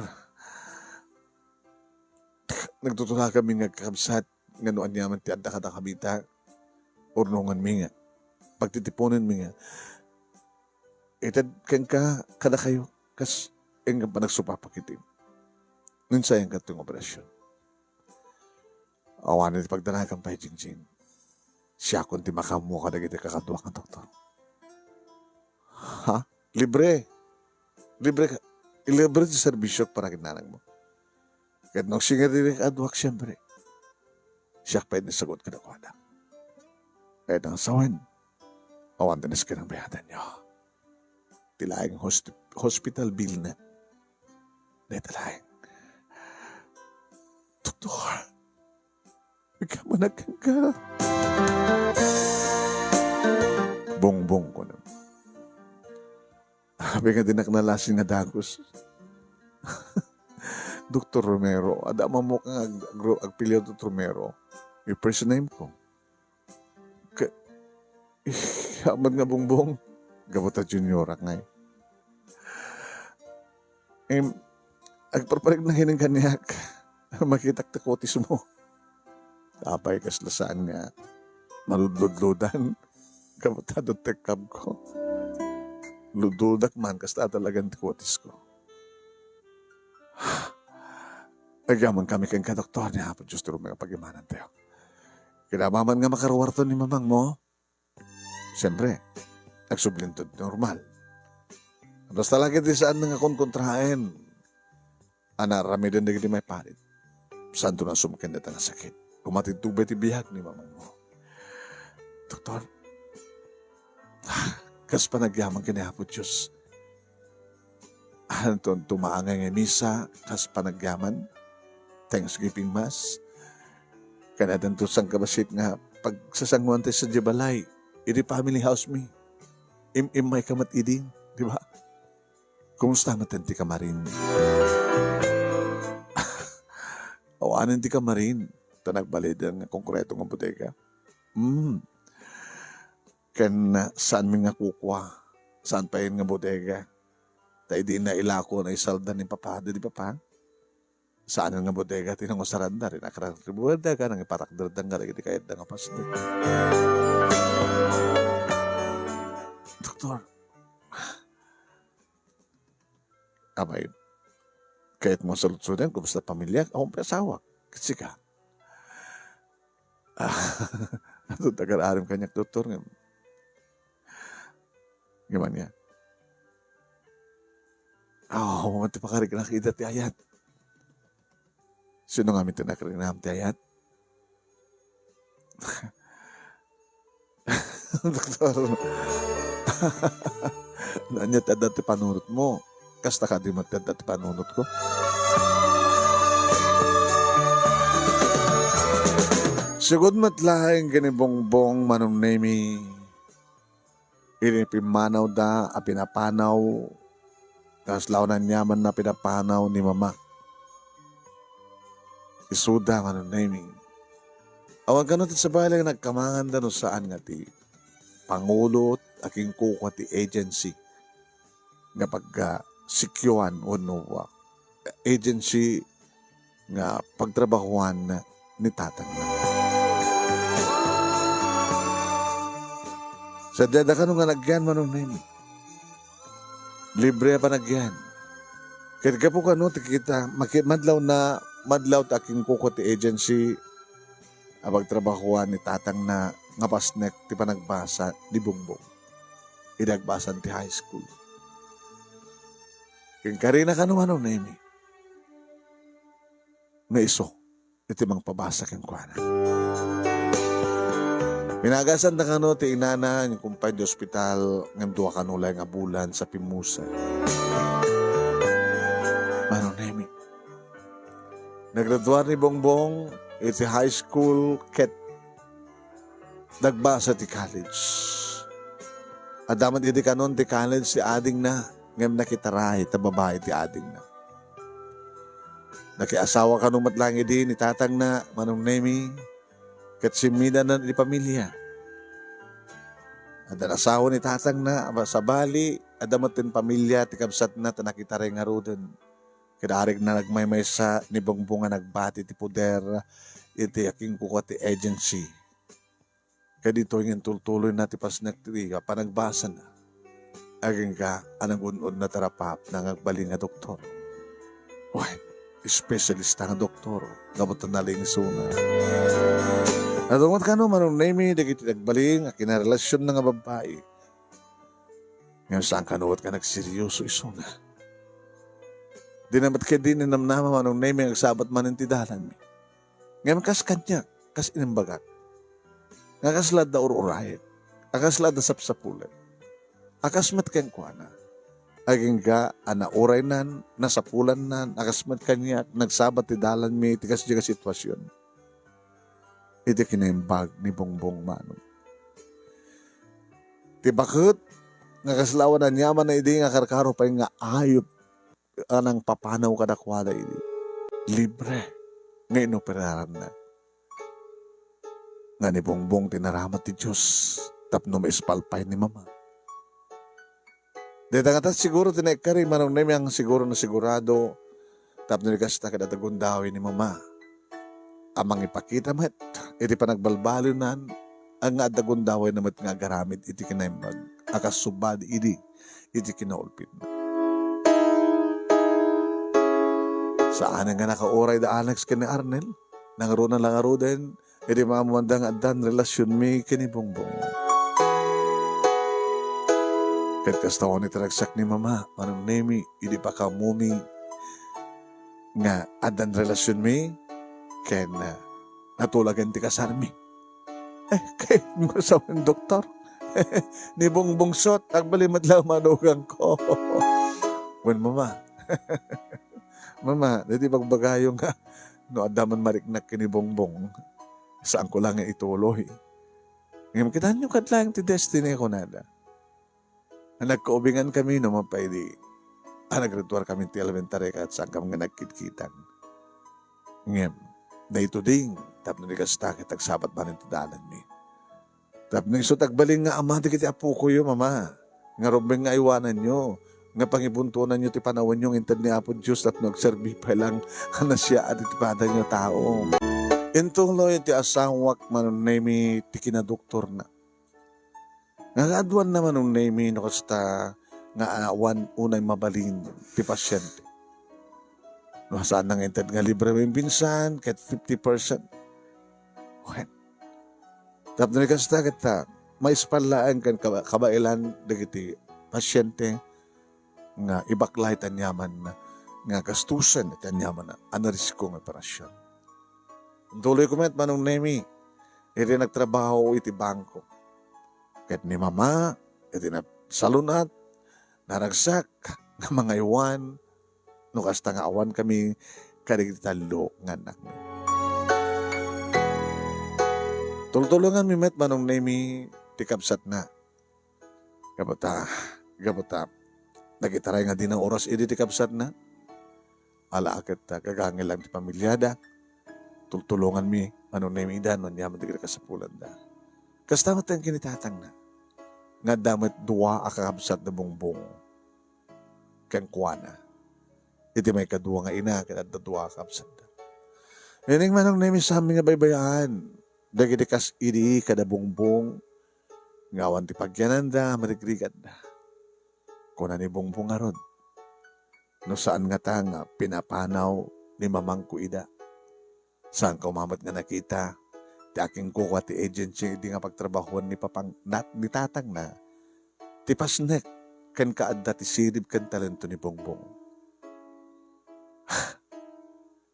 nagtutulagamin nga agkakabsat nga no aniaman ti adda kadakamita, urnonganmi nga, pagtitiponenmi nga ited kenka kadakayo, kas inka panagsupapak iti no insayangka ti operasion. Awan ti pagdanagan pay, Jingjing. Siakon ti makaammo kadagiti kakaduak nga doktor." "Ha? Libre? Libre ka? Libre ti serbisiok para ken nanangmo. Ket no agsinger ti kakaduak, siempre, siak pay ti sagut kadakuada. Ket no sawen, awan ti nasken a bayadanyo. Ti laeng hosti-, hospital bill na. Dayta laeng. Doktor, agyamanak kenka." "Bongbong," kunam. Apay nga dinak nalasin nga dagus? Doktor Romero, adda a mammuka nga ag-, agro-, agpiliw Doktor Romero. Yung first name ko. Ka-, aman nga Bongbong. Gapu ta juniorak ngay. Em, agparparig na kinin kaniak. Makitak ti kutis mo. Apay, kasla saan nga maludludludan. Gapu ta detective ko. Ludludak man, kasta talagan ti kutis ko. Agyamankami kenka, doktor, ni Apo Dios ti rumipagimanan tayo. Kinamaman nga makaruwarto ni mamang mo, siyempre, agsublinto ti normal. Basta lagi ti saan nga konkontraen a naaramiden dagiti maiparit. Saanto nasumken dayta nga sakit. Umatiddog pay ti biag ni mamang mo. Doktor, ah, kas panagyaman ken ni Apo Dios. Addanto tumaangay nga misa kas panagyaman, Thanksgiving Mass. Ken addanto sangkabassit nga pagsasanguan tayo sadiay balay, idi family house mi. Im-immay ka met idi, di ba? Kumusta met ti kamarin? Awanen ti kamarin, ta nagbalin nga konkreto nga bodega. Hmm. Ken, ah, saan mi nga kukua, saan pay nga bodega. Ta idi na ilako na isalda ni papa, di papa, saan nga bodega ti nangusaranda, rinakrak ti bodega, nangiparakderda nga dagiti kayatda nga pastor. Doktor, apay, kayat mo saludsodem, kumusta pamiliak? Awan pay asawak. Ket sika? Ah, adtoy agar-aram kaniak, doktor, ngem, ngem ania? Aw, ti pakariknak ida ti ayat. Sino ngamin ti nakariknam ti ayat? Doktor, ania ti adda ti panunotmo? Kasta kadi met ti adda ti panunotko? Sugod met laeng ken ni Bongbong, Manong Nemi, idi pimmanawda a pinapanaw, kasla aniamanna a pinapanaw ni Mama. Isuda, Manong Nemi. Awan kano ti sabali nga nagkamanganda no saan nga ti pangulo a kinkukua ti agency nga pagsikiuan wenno, ah, agency nga pagtrabahuan ni tatangna. Sadiada kano nga nagyan, Manong Nemi. Libre a panagyan. Ket gapu kano ti kita, maki-, madlawna, madlaw ta kinkukua ti agency a pagtrabahuan ni tatangna nga pasnek ti panagbasa ni Bongbong idi agbasan ti high school. Ken karina kano, Manong Nemi, nga isu iti mangpabasa kenkuana. Pinagasanda kano ti inana nga kumpay ti ospital ngem dua kano laeng a bulan sa pimmusa. Manong Nemi, naggraduar ni Bongbong iti high school ket nagbasa ti college. Adda met idi kanon ti college ti adingna, ngem nakitaray ta babai ti adingna. Nakiasawa kano met laeng idi ni tatangna, Manong Nemi, ket simmidanan iti pamilia. Adda asawa ni tatangna, sabali, adda met ti pamilia ti kabsatna ta nakitaray ngaruden. Ket arigna nagmaymaysa ni Bongbong a nagbati ti poder iti akinkukua ti agency. Ket ditoy nga intultuloyna ti pasnek ti panagbasana. Agingga a nagun-odna ti rapapna nga agbalin nga doktor. Wen, espesyalista nga doktor, gapu ta nalingsona. Adu met kano, Manong Nemi, dagiti nagbalin a kinarelasionna nga babbai. Ngem saan kano met nga nagseryoso isuna. Dina met ketdi ninamnama, Manong Nemi, nga agsabat manen ti dalanmi. Ngem kas kaniak, kas inimbagak, nga kasla adda ur-urayek, a kasla adda sapsapulen, a kas met kenkuana. Agingga a nauraynan, nasapulannan, a kas met kaniak, nagsabat ti dalanmi iti kasdiay nga situasion. Iti kinaimbag ni Bongbong Manong. Ti baket nga kasla awan aniamanna idi nga karkaro pay nga ayup a nangpapanaw kadakuada idi. Libre nga inoperaranna. Nga ni Bongbong ti naramat ti Dios tapno maispalpay ni Mama. Dayta ngata siguro ti naikkari, Manong Nemi, a siguro nasigurado tapno di kasta, ket adda gundaway ni Mama a mangipakita met iti panagbalbaliwnan, nga adda gundawayna met nga agaramid iti kinaimbag a kasubad idi iti kinaulpitna. Saan nga nakauray da Alex ken ni Arnel, nangruna la ngaruden, idi maammoanda nga addan relasionmi ken ni Bongbong. Ket kasta wen iti ragsak ni Mama, Manong Nemi, idi pakaammomi nga addan relasionmi ken, ah, natulagen ti kasarmi. Eh, kayatmo a sawen, doktor? ni Bongbong Sot, agbalin met la manugang ko. Wen, Mama, Mama, daydi bagbagayo nga no adda man mariknak ken ni Bongbong, saanko la nga ituloy. Ngem kitaenyo kad laeng ti destiny, kunada. Nagkaubingan kami no mapay di, ah, nag-grade one kami ti elementary ket saan kami nga nagkitkitan. Ngem, daytoy ding, tapno di kasta ket agsabat manen ti dalanmi. Tapno isu ti agbalin nga ama dagiti apokoyo, Mama, nga rumbeng nga aywananyo, nga pangibuntuananyo ti panawenyo nga inted ni Apo Dios tapno agserbi pay lang a nasiaat iti padanyo a tao. Intuloy ti asawak, Manong Nemi, ti kinadoktorna. Nga kaaduanna, Manong Nemi, no kasta nga awan unay mabalin ti pasyente. No saanna nga inted nga libre maimbinsan ket fifty percent. Wen, tapno ni kasta ket, ah, maispal laeng ken kaba-, kabaelan dagiti pasyente nga ibaklay ti aniaman nga gastusen iti aniaman a narisko nga operasyon. Intuloyko met, Manong Nemi, iti nagtrabaho iti bangko. Ket ni Mama, iti nagsalun-at, naragsak nga mangaywan, no kasta nga awan kami kadagiti tallo nga annakmi. Tultulonganmi met, Manong Nemi, ti kabsatna. Gapu ta, gapu ta, nagitaray nga dina oras idi ti kabsatna. Ala ket ta gagangel lang ti pamiliada. Tultulonganmi, Manong Nemi, ida no aniaman dagiti kasapulanda. Kasta met ken ni tatangna, nga adda met dua a kakabsat da Bongbong kenkuana. Iti maikadua nga ina, ket adda dua a kakabsatda. Ining, Manong Nemi, saanmi nga baybay-an dagiti kas idi kada Bongbong nga awan ti pagyananda, marigrigatda. Kuna ni Bongbong ngarud, no saan ngata nga pinapanaw ni Mamangko ida, saanko met nga nakita ti akinkukua ti agency idi nga pagtrabahoan ni papang-, nat-, ni tatangna ti pasnek ken kaadda ti sirib ken talento ni Bongbong.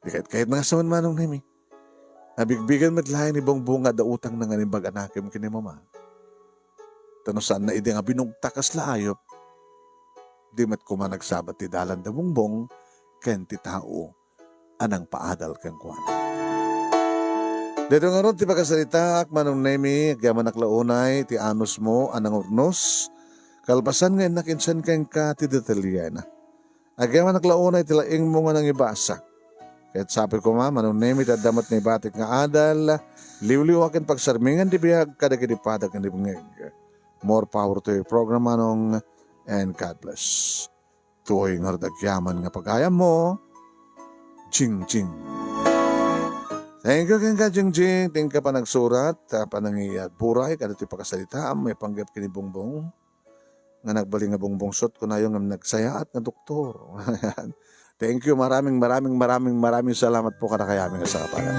Di kayat-kayat nga sawen, Manong Nemi. Nabigbigen met laeng ni Bongbong nga adda utangna nga naimbag a nakem ken ni Mama. Ta no saanna idi nga binugtak kasla ayup, di met koma nagsabat ti dalan da Bongbong ken ti tao a nangpaadal kenkuana. Daytoy ngarud ti pakasaritaak, Manong Nemi, agyamanak la unay ti anusmo a nangurnos, kalpasan nga innak insen kenka ti detalyena. Agyamanak la unay ti laingmo nga nangibasa. Ket sapay koma, Manong Nemi, ti adda met naibatik nga adal, liwliwa ken pagsarmingan ti biag kadagiti pada ken di bungeg. More power to your program, Manong, and God bless. Tuoy ngarud agyaman nga pagayammo, Jingjing. Thank you kenka, Jingjing. Thank you panagsurat, ah, panangiburay, kadagiti pakasaritaam, maipanggep ken ni Bongbong. Nga nagbalin nga Bongbong Sot, kunayo ngem nagsayaat nga doktor. Thank you, maraming, maraming, maraming, maraming salamat po kadakayamin nga sangapalad.